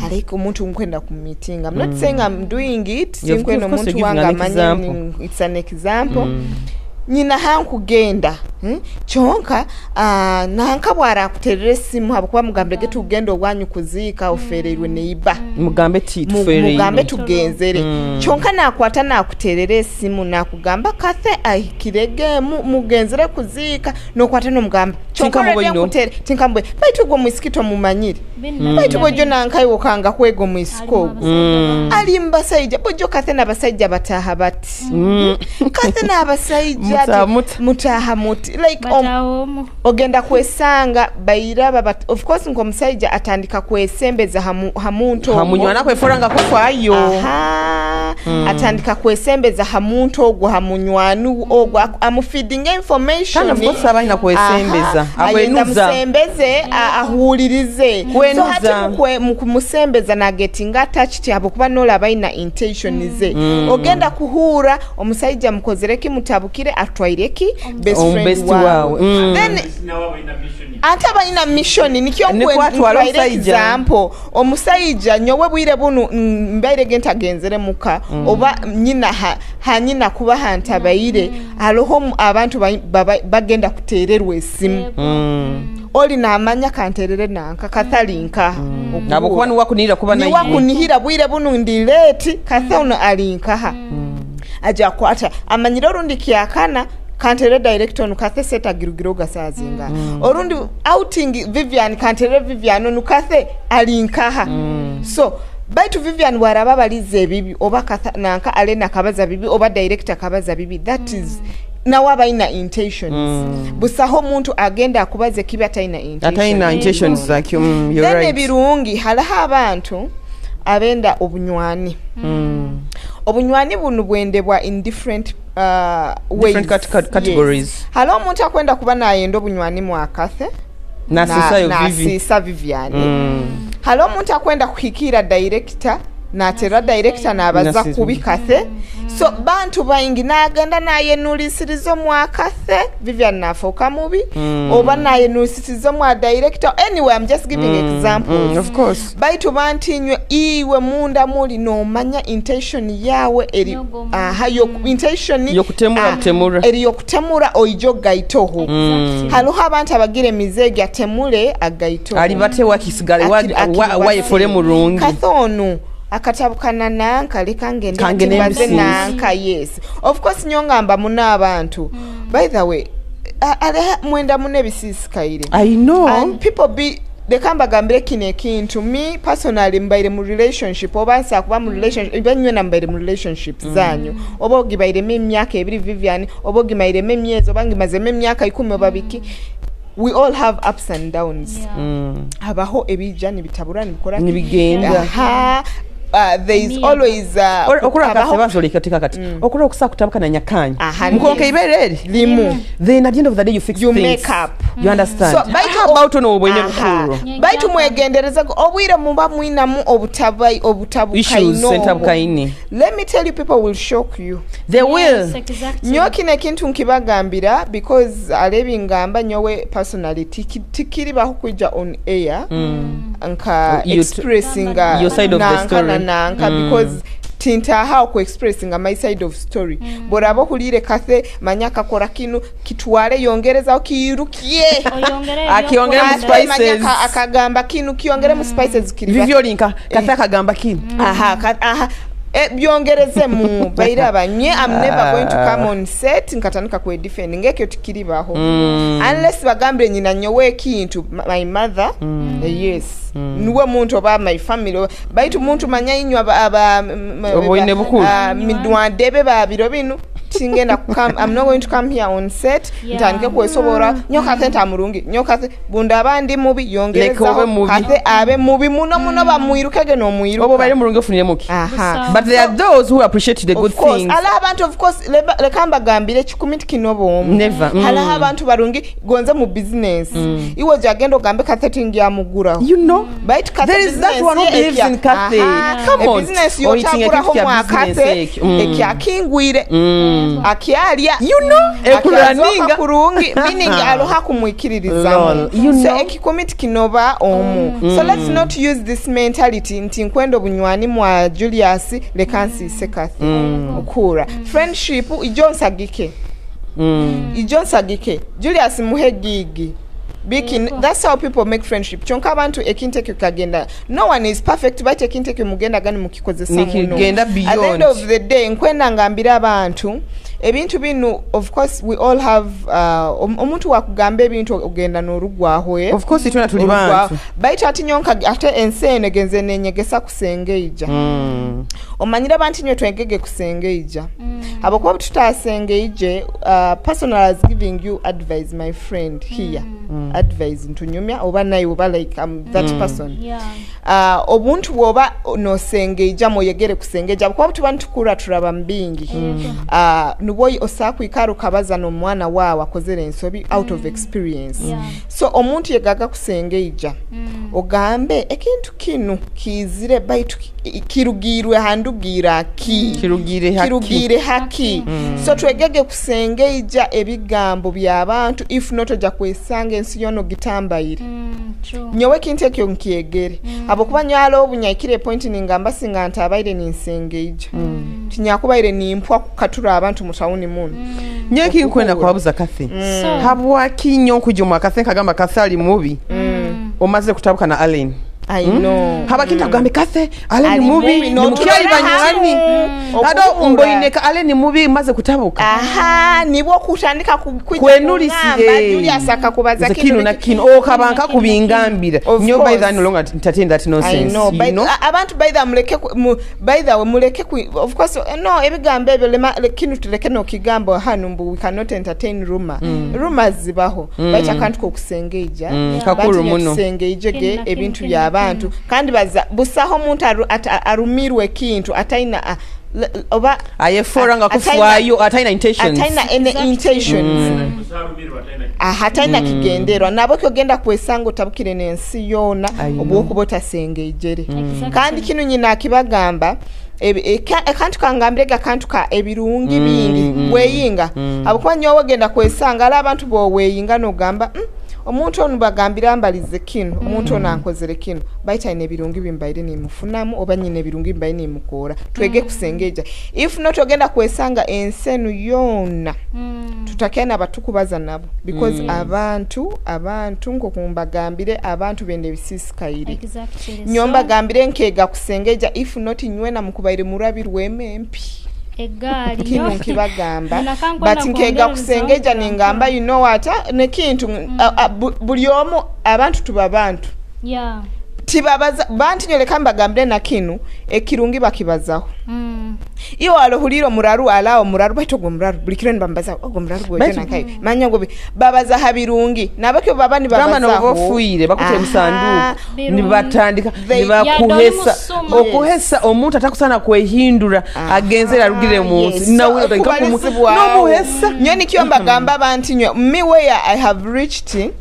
Speaker 4: Ariko omuntu nkwenda ku meeting. I'm not saying I'm doing it. Sinkwenda omuntu wanga amanye, it's an example. Nyina hankugenda kyonka nanka bwara kuterera esimu habukuba mugambe ge tugenda obwanyu kuziika ofereirwe neiba
Speaker 5: mugambe ti tufereirwe
Speaker 4: mugambe tugenzere. Kyonka nakwata nakuterera esimu nakugamba Kathe ahikirege mugenzere kuziika nokwata nomugamba kyonka nkutere tinkambwe baitu gwo mwisikito mumanyire baitu bojo nankayi wokanga kwego mwisiko ali mbasajja bojo Kathe n'abasajja bataha bati Kathe n'abasajja mutaha muti Right, like ogenda kwesanga bairaba, but of course nk'omusajja atandika kwesembeza hamuntu ogwo.
Speaker 5: Hamunywana kwefura kufayo.
Speaker 4: Aha. Atandika kwesembeza hamuntu ogwo, hamunywani ogwo, amufeedinga information.
Speaker 5: Kandi of course aba alina kwesembeza.
Speaker 4: Aha. Ayenda
Speaker 5: Akwenuza.
Speaker 4: musembeze, ahuulirize. So
Speaker 5: Kwenuza.
Speaker 4: hati mukumusembeza nagetinga attached, habwokuba nolaba ayina intention ze. Ogenda kuhuura omusajja mukozere ki, mutabukire, atwaire ki best
Speaker 5: Omu
Speaker 4: friend
Speaker 5: best
Speaker 4: wawe.
Speaker 5: Wawe.
Speaker 4: Then ate abalina mission nikyo.
Speaker 5: Nikwo atwala
Speaker 4: Ntwaire
Speaker 5: omusajja.
Speaker 4: example, omusajja nyowe bwire bunu mbaire gentagenzere muka oba nyina hanyina kuba hantabaire, hariho abantu bagenda kutererwa esimu, oli namanya kanterere nanka kathalinka.
Speaker 5: Nabo kuba niwakunihira kuba naye.
Speaker 4: Niwakunihira bwire bunu ndi late, kathe uno alinkaha aja kwata amanyire, orundi kyakana kantere director onu kathe setagirugiro gasazinga, orundi outing Vivian, kantere Vivian onu kathe alinkaha. So baitu Vivian waraba balize ebibi oba nanka alena kabaza bibi oba director kabaza bibi, that is nawe abalina intentions. Busaho omuntu agenda akubaza ekibi atalina intentions.
Speaker 5: Atalina intentions zakyo. You're
Speaker 4: Then
Speaker 5: right.
Speaker 4: ebirungi, hariho abantu abenda obunywani. Obunywani bunu bwendebwa in different ways.
Speaker 5: Different categories.
Speaker 4: Yes. Hariho omuntu akwenda kuba nayenda obunywani mwakathe
Speaker 5: Nasiisayo Vivi.
Speaker 4: Nasiisa Vivian. Hariho omuntu akwenda kuhikiira director, natera director nabaza kubi kathe. So bantu baingi nagenda nayenulisiriza omwakathe, Vivian nafuuka mubi, oba nayenulisiriza omwa director. Anyway, I'm just giving examples.
Speaker 5: Of course.
Speaker 4: Baitu bantinywe iwe munda muli nomanya intention yawe eri
Speaker 6: Yogo omuntu.
Speaker 4: Aha, intention
Speaker 5: Yokutemura, butemura.
Speaker 4: eri yokutemura oijo gaitoho. Hariho abantu abagira emize gatemule agaitoho.
Speaker 5: Alibate wakisigale wayefule mulungi.
Speaker 4: Kathe onu akatabukana nanka, leka ngende
Speaker 5: Kangende
Speaker 4: atibaze
Speaker 5: mbisinzi.
Speaker 4: nanka. Yes, of course, nyongamba muna abantu, by the way, aleha mwenda muna ebisiisikaire.
Speaker 5: I know.
Speaker 4: And people be, leka mbagambire kino ekintu, me personally mbaire mu relationship oba nsa kuba mu relationship banywena, mbaire mu relationship zanyu, oba ogibairemu emyaka 2 Vivian, oba ogimairemu emyezi, oba ngimazemu emyaka 10 oba biki, we all have ups and downs. Habaho ebijja nibitabura nibikora.
Speaker 5: Nibigenda.
Speaker 4: Aha, there is
Speaker 6: Miyaga.
Speaker 4: always
Speaker 5: Okura
Speaker 4: habaho-
Speaker 5: akase bazo kati okura okusa kutabukana nyakanya
Speaker 4: Aha,
Speaker 5: mukonke
Speaker 4: yes.
Speaker 5: ibere eri
Speaker 4: Limu.
Speaker 5: Then at the end of the day you fix
Speaker 4: You
Speaker 5: things.
Speaker 4: make up.
Speaker 5: You understand?
Speaker 4: So, baitu
Speaker 5: How about ono obwine
Speaker 4: Aha.
Speaker 5: bukuru?
Speaker 4: Baitu mwegendereza obwire muba mwinamu obutabai
Speaker 5: Issues
Speaker 4: obutabukaine obwo.
Speaker 5: entabukaine.
Speaker 4: Let me tell you, people will shock you.
Speaker 5: They will.
Speaker 6: Yes, exactly.
Speaker 4: Nyowe kino ekintu nkibagambira because alebingamba nyowe personally tikiribaho kwijja on air nka expressinga
Speaker 5: Your side of the
Speaker 4: nanka
Speaker 5: story.
Speaker 4: na nanka, because tintaha oku expressinga my side of story. Boraba ohulire kathe manya akakora kinu, kitwale yongerezaho kiirukye.
Speaker 6: Oyongere
Speaker 5: Akiongere mu
Speaker 6: ebyokwenda.
Speaker 5: spices.
Speaker 4: Manya akagamba kinu, kiyongere mu spices kiriba.
Speaker 5: Vivyo linka kathe akagamba kini.
Speaker 4: Aha, aha. E, byongerezemu baire abanye. I'm never going to come on set nkatandika kwedefend ngekyo, tikiribaho, unless bagambire nyina nyowe ekintu, my mother, yes, niwe muntu oba my family baitu muntu manya inywe aba
Speaker 5: Obwine bukulu.
Speaker 4: Midwandebe babiro binu tingenda come, I'm not going to come here on set ntandike kwesobora nyo kathe ntamurungi, nyo kathe bunda abandi mubi.
Speaker 5: Leka obe
Speaker 4: Yongerezaho
Speaker 5: mubi.
Speaker 4: kathe abe mubi muno muno, bamwirukege nomwiruka.
Speaker 5: Obo bali mulungi ofunire muki.
Speaker 4: Aha.
Speaker 5: But there are those who appreciate the good
Speaker 4: Of course,
Speaker 5: things.
Speaker 4: ala abantu, of course, leka mbagambire ekikumi tikinoba omu.
Speaker 5: Never.
Speaker 4: Halaho abantu barungi gonze mu business, iwe jagenda ogambe kathe tingyamuguraho.
Speaker 5: You know,
Speaker 4: Baitu Kathe
Speaker 5: there is that
Speaker 4: business
Speaker 5: one who
Speaker 4: ye
Speaker 5: believes in Kathe. Come on.
Speaker 4: Ebizinesi
Speaker 5: Oyitinga
Speaker 4: yotaguraho
Speaker 5: ekintu kya
Speaker 4: mwa
Speaker 5: business
Speaker 4: Kathe
Speaker 5: ekyo.
Speaker 4: Ekyakingwire akyalya.
Speaker 5: You know,
Speaker 4: akyazoka
Speaker 5: ekuraninga.
Speaker 4: Kurungi, meaning aloha kumwikiririzamu.
Speaker 5: Lol. You
Speaker 4: So
Speaker 5: know.
Speaker 4: ekikumi tikinoba omu. So let's not use this mentality nti nkwenda obunywani mwa Julius, leka nsiise Kathe. Okura friendship ijo nsagike, ijo nsagike Julius, muhe gigi biki. That's how people make friendship. Kyonka abantu ekintu ekyo kagenda, no one is perfect, baitu ekintu ekyo mugenda gani mukikozesa muno.
Speaker 5: Nikigenda
Speaker 4: At the end
Speaker 5: beyond.
Speaker 4: of the day, nkwenda ngambira abantu Ebintu bino, of course we all have omuntu wakugamba ebintu ogenda n'orugwaho, eh?
Speaker 5: Of course, itwena tuli
Speaker 4: Orugwaho.
Speaker 5: bantu.
Speaker 4: Baitu ati nyonka ate ensi eno egenze nenyegesa kusengeija. Omanyire abantu inywe twegege kusengeija, habwokuba obu tutasengeije, personal as giving you advice, my friend here, advice ntunyumya oba naye oba like that person. Obuntu bwoba nosengeija, moyegere kusengeija, kuba tuba nitukura turaba mbingi. Nubwo osobola kwikara ukabaza n'omwana waawe akozere ensobi out of experience. So omuntu yegaga kusengeija, ogambe ekintu kinu kiizire, baitu kirugirwe handugira ki?
Speaker 5: Kirugire haki.
Speaker 4: Kirugire haki. So twegege kusengeija ebigambo by'abantu, if not ojja kwesanga ensi yono gitambaire.
Speaker 6: True.
Speaker 4: Nyowe ekintu ekyo nkyegere, habwokuba nywala obunyaikire epoint ningamba singa ntabaire ninsengeija, tinyakubaire nimpwa kukatura abantu mu tawuni muno.
Speaker 5: Nyo kinkwenda kwabuza Kathy.
Speaker 6: So,
Speaker 5: Habwaki nnyo nkujja omu Kathy nkagamba Kathy ali mubi, omaze kutabuka na Allen?
Speaker 4: I know.
Speaker 5: Habaki ntakugambe Kathy Allen
Speaker 4: Ali
Speaker 5: mubi,
Speaker 4: mubi,
Speaker 5: nimukyali
Speaker 4: n'otuula
Speaker 5: banywani
Speaker 4: hamu.
Speaker 5: ado
Speaker 4: Okuhura.
Speaker 5: mboineka Allen mubi maze kutabuka.
Speaker 4: Aha, nibwo kutandika kwijja
Speaker 5: Kwenulisire.
Speaker 4: kungamba, Julius akakubaza
Speaker 5: Nze kino na kino okabanka kubingambira
Speaker 4: Of
Speaker 5: nyo by
Speaker 4: course.
Speaker 5: then no longer entertain that
Speaker 4: I
Speaker 5: nonsense,
Speaker 4: know,
Speaker 5: you
Speaker 4: by
Speaker 5: know?
Speaker 4: abantu by the muleke by the way muleke of course, no ebigambo ebyo kinu tuleke nokigambo hano mbu we cannot entertain rumor. Rumors zibaho, baitu akantu kokusengeija,
Speaker 5: Kakuru muno.
Speaker 4: tusengeije
Speaker 6: Kinu
Speaker 4: ge
Speaker 6: na kinu,
Speaker 4: ebintu
Speaker 6: kinu na
Speaker 4: by'abantu, kandi baza busaho omuntu arumirwe ekintu ataina oba
Speaker 5: ayefora nga kufwayo ataina intentions.
Speaker 4: Ataina any intentions. Aha, ataina kigenderwa nabo kyogenda kwesanga otabukire n'ensi yoona
Speaker 5: I know.
Speaker 4: obwokuba otasengeijere.
Speaker 6: Exactly.
Speaker 4: Kandi kino nyina akibagamba akantu kangambirege akantu ka ebirungi bingi weyinga, habwokuba nyowe ogenda kwesanga ali abantu boweyinga nogamba, omuntu ono bagambira mbalize kino, omuntu ono ankozere kino, baitu ayina ebirungi bimbaire nimufunamu oba nyina ebirungi bimbaire nimukora." Twege kusengeja, if not ogenda kwesanga ensi enu yoona tutakena batukubaza nabo, because abantu nkokumbagambire abantu benda ebisisikaire. Nyo mbagambire nkega kusengeja, if not nywena mukubaire murabirwemu empi.
Speaker 6: Egaali
Speaker 4: Kino nkibagamba,
Speaker 6: Nakankwana
Speaker 4: but nkega
Speaker 6: kwongereza
Speaker 4: kusengeja, ningamba, you know what, nekintu buli omu, abantu tuba bantu, tibabaza bantu nyoleka mbagambire na kinu ekirungi bakibazaho. Iyo walohulira omuraru alawo omuraru, baitu ogwo muraru buli kiro nibambaza ogwo muraru gwejo nakayo manya ogwo babaza ha birungi nabakyo baba
Speaker 5: Gamba
Speaker 4: nibabazaho.
Speaker 5: noba ofuire bakutera musanduku,
Speaker 6: Birungi.
Speaker 5: nibatandika nibakuhesa
Speaker 6: Yadde oli musuma.
Speaker 5: okuhesa omuntu atakusana kwehindura agenzere arugire mu nsi.
Speaker 4: Yes.
Speaker 5: Nawe
Speaker 4: So,
Speaker 5: otandika
Speaker 4: okubalizibwawo.
Speaker 5: n'omuhesa.
Speaker 4: Nyo nikyo mbagamba abantu nyo me where I have reached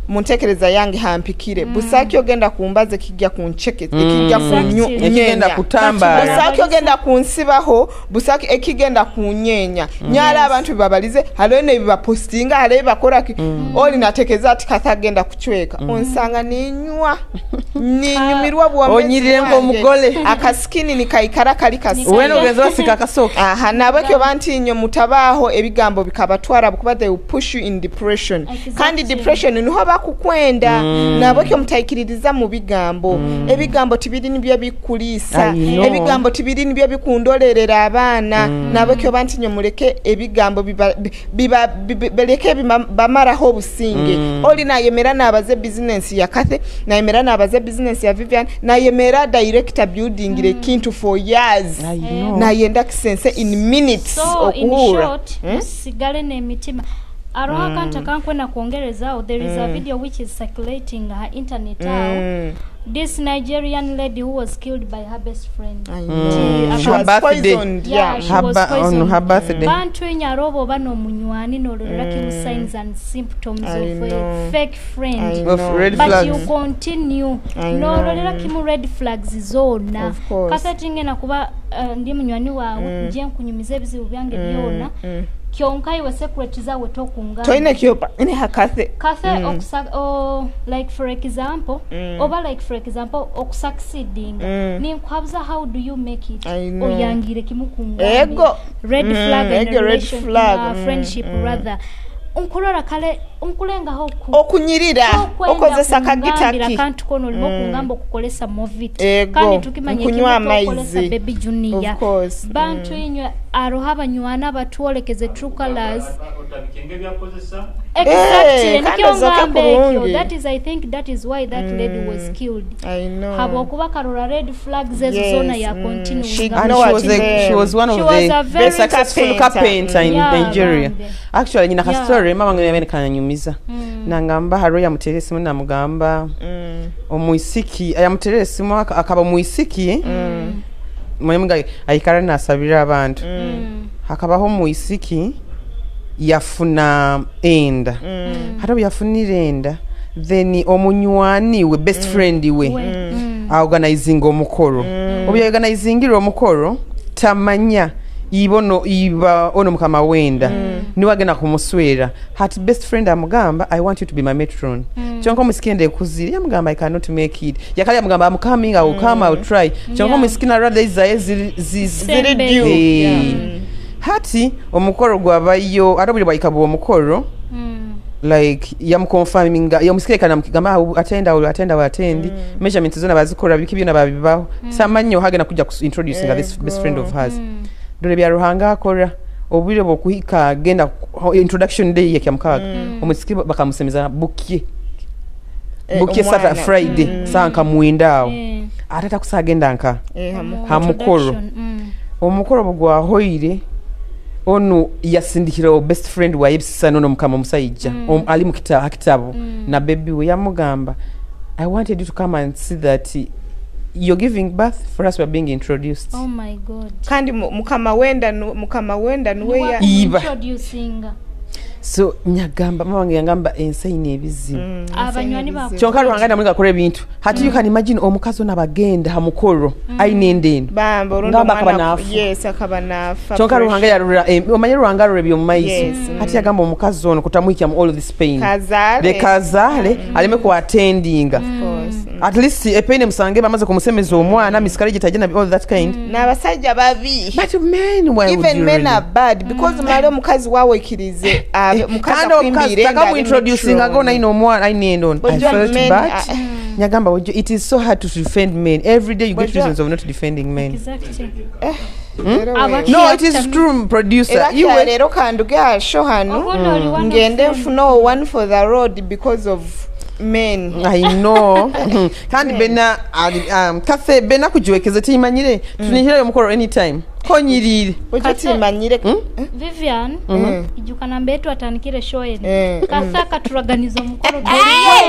Speaker 4: mu ntekereza yange hampikire, busaki ogenda kumbaza ekijja kuncheke, ekijja kunyu
Speaker 6: Exactly.
Speaker 5: Ekigenda kutambaala.
Speaker 4: Busaki ogenda kunsibaho, busaki ekigenda kunyeenya nyala abantu bibabalize haliyo nebibapostinga, haliyo bakoraki. Oli natekeza ati Kathy agenda kucweka, onsanga ninywa ninyumirwa bwomezi
Speaker 5: Onyirire
Speaker 4: bwange.
Speaker 5: ng'omugole.
Speaker 4: Akasikini nikaikara kali kasi.
Speaker 5: Wena ogenza basika akasoke.
Speaker 4: Aha, nabekyo bantinyo mutabaaho ebigambo bikabatwara, kuba they will push you in depression. Kandi depression niho bakukwenda. Nabwekyo mutayikiririza mu bigambo. Ebigambo tibiri nibyo bikuliisa.
Speaker 5: I know.
Speaker 4: Ebigambo tibiri nibyo bikundolerera abaana. Nabwekyo bantinyo muleke ebigambo baleke bamaraho obusinge. Oli nayemera nabaze bizinensi ya Kathy, nayemera nabaze bizinensi ya Vivian, nayemera director building ekintu for years,
Speaker 5: I know.
Speaker 4: nayenda kisense in minutes.
Speaker 6: So in
Speaker 4: Okuhura.
Speaker 6: short, musigale n'emitima aroho. Akantu akankwenda kwongerezaho, there is a video which is circulating her internet awo, this Nigerian lady who was killed by her best friend.
Speaker 4: I know.
Speaker 6: Ti-
Speaker 4: She
Speaker 5: Her
Speaker 4: was
Speaker 5: birthday.
Speaker 4: poisoned,
Speaker 6: Yeah,
Speaker 4: yeah.
Speaker 6: she
Speaker 5: Her
Speaker 6: was
Speaker 5: on
Speaker 6: poisoned.
Speaker 5: her birthday.
Speaker 6: Bantu inyarobo bano omunywani nololera kimu signs and symptoms
Speaker 4: I
Speaker 6: of a
Speaker 4: know.
Speaker 6: fake friend,
Speaker 4: I
Speaker 5: Of
Speaker 4: know.
Speaker 5: red
Speaker 6: but
Speaker 5: flags.
Speaker 6: you continue
Speaker 4: I know.
Speaker 6: nololera kimu red flags zonna.
Speaker 4: Of course.
Speaker 6: Kasati ngenda kuba ndi munywani waawe, nje nkunyumiza ebizibu byange byona, kyonka iwe secret zawe tokungamba.
Speaker 4: Toine kyopa ne hakathe.
Speaker 6: Kathe like for example, oba like for example okusucceeding, ninkuhabuza how do you make it,
Speaker 4: I know.
Speaker 6: oyangire kimu kungambira.
Speaker 4: Ego.
Speaker 6: Red flag in
Speaker 4: ego
Speaker 6: a
Speaker 4: red
Speaker 6: relation,
Speaker 4: flag.
Speaker 6: in a friendship rather, nkurora kale nkulengaho
Speaker 4: Okunyirira
Speaker 6: tokwenda
Speaker 4: okozesa
Speaker 6: kungambira
Speaker 4: kagitaki.
Speaker 6: Kantu kono olina okungamba okukolesa movit,
Speaker 4: Ego,
Speaker 6: kandi tukimanye
Speaker 4: nkunywa
Speaker 6: ekimu tokolesa
Speaker 4: amaizi.
Speaker 6: Baby Junior.
Speaker 4: Of course.
Speaker 6: Bantu inywe Aroho abanywana abatwolekeze true colors.
Speaker 8: Otabikenge byakozesa.
Speaker 6: Exactly.
Speaker 4: Eh, kandi
Speaker 6: Nikyo
Speaker 4: ozoke
Speaker 6: ngamba ekyo.
Speaker 4: kurungi.
Speaker 6: That is, I think that is why that lady was killed,
Speaker 4: I know.
Speaker 6: habwokuba karora red flags ezo
Speaker 4: Yes,
Speaker 6: zona ya
Speaker 4: mm. She
Speaker 6: continue.
Speaker 5: And
Speaker 4: know
Speaker 5: she
Speaker 4: what
Speaker 5: was a, she was one
Speaker 6: She
Speaker 5: of
Speaker 6: was
Speaker 5: the
Speaker 6: a very
Speaker 5: successful carpenter in
Speaker 6: Yeah,
Speaker 5: Nigeria.
Speaker 6: bambi.
Speaker 5: Actually, nyina
Speaker 6: Yeah.
Speaker 5: kasitore mama wange yabene kanyumiza. Nangamba haro yamuterera esimu namugamba omwisiki yamuterera esimu akaba omwisiki mulimu aikara nasabira abantu hakabaho omwisiki yafuna enda. Hata bwe yafunira enda, then omunywani we, best friend we, aorganizinga omukolo. Obu yaorganizingira omukolo, tamanya ibono iba ono mukama wenda niwe agenda kumuswera. Hati best friend amugamba, "I want you to be my matron." Kyonka omusiki enda ekuzire, yamugamba, "I cannot make it." Yakali yamugamba, "I'm coming, I will come, I will try." Kyonka omusiki narada izaye ziri
Speaker 4: Ziri due.
Speaker 5: Eh. Hati omukolo gwabayo, ate obuli bwayikabwa omukolo, like yamuconfirminga, yamusikireka namugamba, "Ah, attend, I will attend, I will attend." Measurements zona bazikola, biki byona babibaho. Samanyi ohagenda kujja ku introducinga this best friend of hers. Dore bya Ruhanga akora, obwire bwokuhika genda introduction day yekya mukaaga, omusiki bakamusemeza bukye
Speaker 4: Eh,
Speaker 5: bukye
Speaker 4: omwana.
Speaker 5: Saturday, Friday saa nka 9 awo. Ate takusagenda nka
Speaker 4: Eh, hamukolo.
Speaker 5: hamukolo.
Speaker 6: Introduction.
Speaker 5: Omukolo bwe gwahoire, ono yasindikira best friend waye ebisisano nomukama omusajja ali mu kitabo na baby we. Yamugamba, "I wanted you to come and see that you're giving birth. For us, we're being introduced."
Speaker 6: Oh my God.
Speaker 4: Kandi mukama wenda nuwe ya
Speaker 5: Iba.
Speaker 6: Introducinga.
Speaker 5: So nyagamba mama wange yangamba ensi eyina ebizibu.
Speaker 6: Abanywani ba
Speaker 5: Kyonka Ruhanga namwe gakora ebintu. Hati you can imagine omukazi ono abagenda ha mukolo ayina enda eno.
Speaker 4: Bamba olundi
Speaker 5: Ngamba akaba
Speaker 4: omwana
Speaker 5: n'afa.
Speaker 4: Yes, akaba n'afa.
Speaker 5: Kyonka Ruhanga yarura omanye Ruhanga arura ebyomumaiso.
Speaker 4: Yes.
Speaker 5: Hati yagamba omukazi ono kutamwikya mu all this pain,
Speaker 4: Kazaale.
Speaker 5: leka azaale aleme kuattendinga.
Speaker 4: Of course.
Speaker 5: At least epain emusange bamaze kumusemeza omwana, miscarriage tajja na all that kind.
Speaker 4: N'abasajja babi.
Speaker 5: But men, why would
Speaker 4: Even
Speaker 5: you
Speaker 4: men
Speaker 5: really?
Speaker 4: are bad because mali omukazi waawekirize abe mukazi
Speaker 5: Kandi omukazi
Speaker 4: akwimbire
Speaker 5: takamuintroducinga go naina omwana ayina enda ono. I
Speaker 4: Bw'ojja
Speaker 5: felt
Speaker 4: men,
Speaker 5: bad. Nyagamba bw'ojja, it is so hard to defend men. Every day you get
Speaker 4: Bw'ojja-
Speaker 5: reasons of not defending men.
Speaker 6: Exactly.
Speaker 5: No, it is true, producer.
Speaker 4: Era
Speaker 5: You
Speaker 4: kya
Speaker 5: were
Speaker 4: leero kanduge asho hano
Speaker 6: Obundi oli one of
Speaker 4: ngende
Speaker 6: them.
Speaker 4: nfune one for the road because of men.
Speaker 5: I know. Kandi bena kafe bena kujiwekeze tiyimanyire tunihirayo omukolo anytime konyirire.
Speaker 4: Bwekyo
Speaker 6: Kate-
Speaker 4: timanyire.
Speaker 6: Vivian, ijuka namba yetu atandikire show eno. Kasa akaturaganiza omukolo.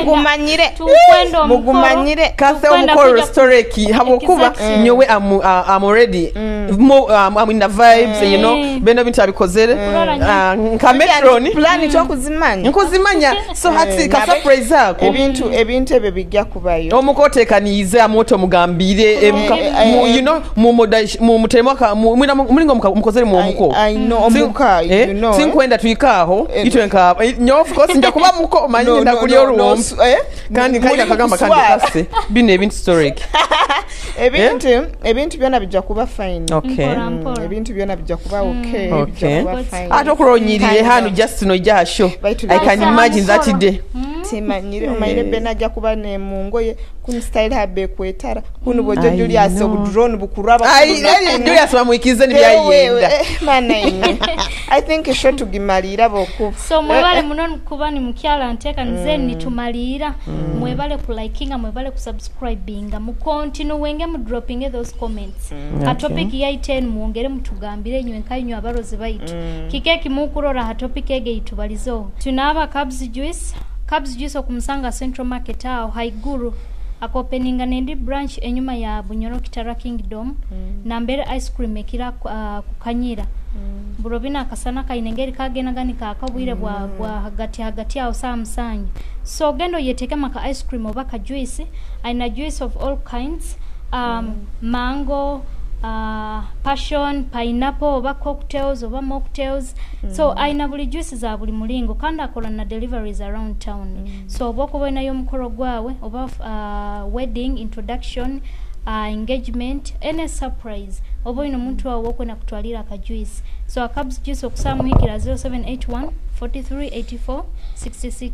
Speaker 4: Mugumanyire.
Speaker 6: Tukwenda omukolo.
Speaker 4: Mugumanyire.
Speaker 5: Kathe
Speaker 6: Tukwenda
Speaker 5: omukolo
Speaker 6: kuja
Speaker 5: storeki habwokuba
Speaker 6: Exactly.
Speaker 5: nyowe I'm already I'm in the vibes. Beno bintu abikozere.
Speaker 6: Kurora
Speaker 5: Nka matron
Speaker 4: Pulani twakuzimanya.
Speaker 5: Nkuzimanya, so hati ka surprise ako.
Speaker 4: Ebintu ebyo bijja kubayo.
Speaker 5: Omukotekaniize amoto mugambire mumuteremu mulinga mukozere muomuko.
Speaker 4: I know, omuka, you know, eh.
Speaker 5: Sinkwenda tuyikaaho itwe nka nyo, of course nja kuba muko manyi
Speaker 4: No,
Speaker 5: ngenda
Speaker 4: no,
Speaker 5: kulya
Speaker 4: no, no,
Speaker 5: oluwombo.
Speaker 4: eh?
Speaker 5: Kandi kandi
Speaker 4: Muli
Speaker 5: akagamba kandi
Speaker 4: kuswala.
Speaker 5: kase bino ebintu storek.
Speaker 4: Ebintu byona bijja kuba fine.
Speaker 5: Okay.
Speaker 6: Mpora mpora.
Speaker 4: Ebintu byona bijja kuba okay.
Speaker 5: Okay.
Speaker 4: Bijja kuba fine.
Speaker 5: Ate okulonyirire hano just nojja hasho.
Speaker 4: Baitu
Speaker 5: I can imagine that day.
Speaker 4: Timanyire omanyire bena ajja kuba ne mu ngoye kunu style habe kwetara kunu bojo
Speaker 5: I
Speaker 4: Julius
Speaker 5: know.
Speaker 4: obudrone bukuraba.
Speaker 5: Ai, ai, Julius bamwikize nibyayenda.
Speaker 4: Mana imwe, I think show tugimalira bokuba.
Speaker 6: So mwebale muno kuba ni mukyala nteekanize nitumaliira. Mwebale kulikinga, mwebale kusubscribinga, mukontinuwenge mudropinge those comments ha topic yaitu enu. Mwongere mutugambire inywe nkainywe abarozi baitu kiki ekimukurora ha topic ege itubalizeho. Tunaaba Cabs Juice. Cabs Juice okumusanga Central Market awo haiguru, akopeninga nendi branch enyuma ya Bunyoro Kitara Kingdom, nambere ice cream ekira kukanyira. Burobina akasana kaine engeri kagenda nikaka obwire bwa hagati hagati awo saa 7. So genda oyetekemu aka ice cream oba ka juice. Aina juice of all kinds, mango, passion, pineapple, oba cocktails oba mocktails. So aina buli juice za buli mulingo, kandi akola na deliveries around town. So oba okuba olinayo omukolo gwawe oba wedding, introduction, engagement, any surprise, oba olina omuntu wawe wokwenda kutwalira aka juice. So Acabs Juice okusamuhikira 0781 43 84 66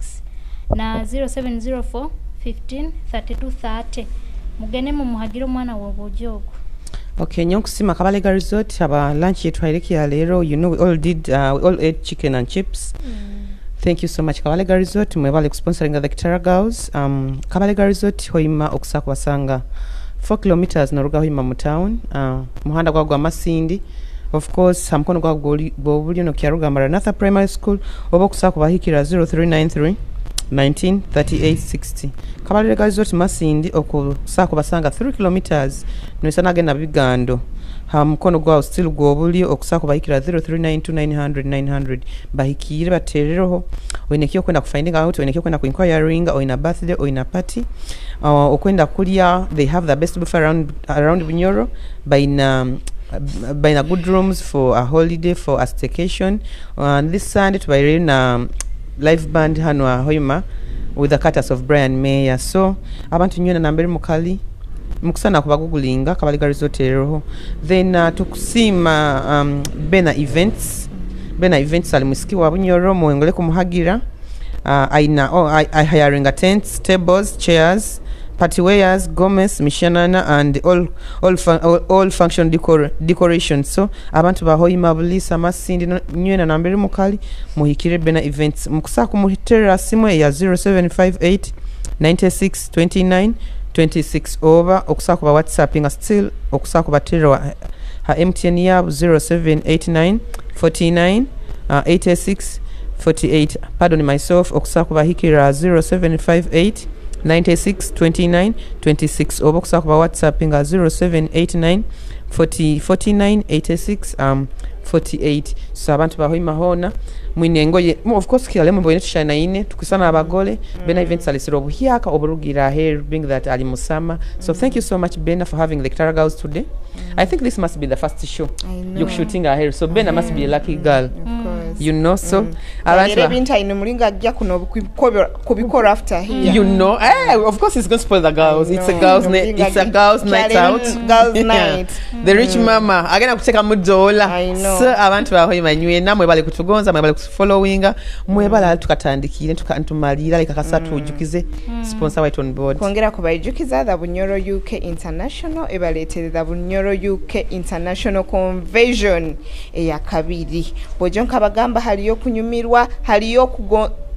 Speaker 6: na 0704 15 32 30. Mugende mumuhagire omwana wobwojo ogwo.
Speaker 5: Okay, nyokusima Kabalega Resort aba lunch yetu haireki ya leero. You know, we all did we all ate chicken and chips. Thank you so much, Kabalega Resort. Mwebale kusponsoringa the Kitara Girls. Kabalega Resort Hoima, okusa kubasanga 4 kilometers noruga Hoima mu town, muhanda gwa gwa Masindi. Of course, hamukono gwa gwobulyo nokyaruga Maranatha Primary School, oba okusa kubahikira 0393 19 38 60. Kabalega Resort Masindi, okusa kubasanga 3 kilometers noisana agenda Bigando, ha mukono gwawo still gwobulyo, okusa kubahikira 0392 900 900. Bahikire baterereho oyina ekyokwenda kufinding out, oyina ekyokwenda kuinquiringa, oyina birthday, oyina party, okwenda kulya. They have the best buffet around Bunyoro. Baina good rooms for a holiday, for a staycation. And this Sunday tubaire na live band hano a Hoima with the cutters of Brian Mayer. So abantu nywena nambere mukali mukusana kubagugulinga Kabalega Resort eroho. Then tukusima Bena Events. Bena Events ali musiki wa Bunyoro, mwengole kumuhagira. Aina oh, I hiring tents, tables, chairs, party wares, gomesi, mishanana and all function decoration. So abantu bahoima, Bulisa, Masindi, nywena nambere mukali muhikire Bena Events. Mukusa kumuhiterera simu ya 0758 96 29 26, oba okusa kuba whatsappinga, still okusa kubaterera ha MTN yabo 0789 49 86 48. Pardon myself, okusa kubahikira 0758 96 29 26, oba okusa kuba whatsappinga 0789 40 49 86 48. So abantu bahoima hona mwine engoye, of course kirale mubone tushana ine tukusana abagole. Bena Events alisira obuhyaka oburugira aheru, being that ali musama. So thank you so much, Bena, for having the Kitara Girls today. I think this must be the first show
Speaker 4: I know.
Speaker 5: You're shooting aheru, so Bena must be a lucky girl.
Speaker 4: Of course.
Speaker 5: You know, so abantu
Speaker 4: era ebintu alina omulingo ajja kuno kubikora after here.
Speaker 5: You know, of course it's going to spoil the girls. It's a girls' night. It's a girls' night out.
Speaker 4: Girls' night.
Speaker 5: The rich mama agenda kuteekamu dola.
Speaker 4: I know.
Speaker 5: So abantu bahoima nywena mwebale kutugonza, mwebale kutufollowinga, mwebale tukatandikire ntumalira leka kasa tujukize sponsor white on board.
Speaker 4: Kwongera kubayijukiza the Bunyoro UK International ebaleeterera Bunyoro UK International Convention eyakabiri. Bw'ojjo nkabagamba haliyo okunyumirwa, haliyo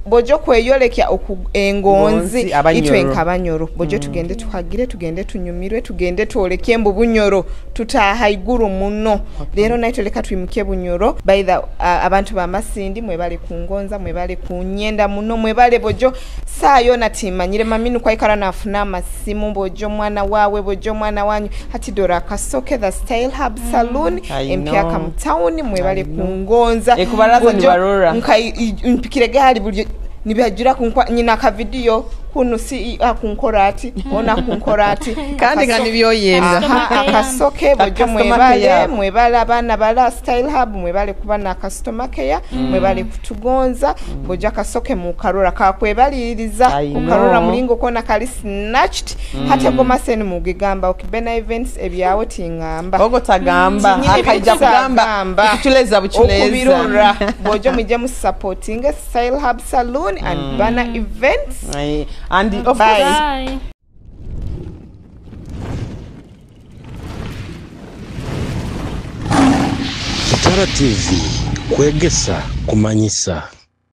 Speaker 4: bw'ojjo kweyolekya engonzi
Speaker 5: Ngonzi, Abanyoro.
Speaker 4: Itwe nkabanyoro bw'ojjo tugende tuhagire, tugende tunyumirwe, tugende twoleke mbu Bunyoro tutaaha iguru muno. Leero naitwe leka twimuke Bunyoro. By the abantu bamasindi mwebale kungonza, mwebale kunyenda muno, mwebale bw'ojjo saayo natimanyire maminu kwaikara nafuna amasimu bw'ojjo mwana wawe, bw'ojjo mwana wanyu hati dora Kasoke, the Style Hub Saloon
Speaker 5: I
Speaker 4: empyaka
Speaker 5: know.
Speaker 4: mu tawuni, mwebale
Speaker 5: I know.
Speaker 4: kungonza.
Speaker 5: Ekubaraza
Speaker 4: Bw'ojjo
Speaker 5: nibarora.
Speaker 4: nka mpikire gaali buli nibajira kunkwa nyina akavidiyo kuno si akunkora ati ona kunkora ati.
Speaker 5: Kandi nga nibyoyenda.
Speaker 4: Aha, Akasoke bw'ojjo
Speaker 5: Customer
Speaker 4: mwebale
Speaker 5: care.
Speaker 4: Mwebale abaana bala Style Hub, mwebale kuba na customer care, mwebale kutugonza. Bw'ojjo Akasoke mukarora kakwebaliririza.
Speaker 5: I know.
Speaker 4: Ukarora mulingo kona kali snatched hate gomaseni mugigamba okibena Events ebyawo tingamba.
Speaker 5: Ogo tagamba
Speaker 4: Tinyine
Speaker 5: akaija kugamba
Speaker 4: ebitagamba.
Speaker 5: kuchuleza buchuleza.
Speaker 4: Okubirora bw'ojjo mujje mu supporting Style Hub Saloon and Bana Events.
Speaker 5: Aye. And of
Speaker 4: Bye.
Speaker 5: course
Speaker 6: Bye.
Speaker 7: Kitara TV, kwegesa kumanyisa.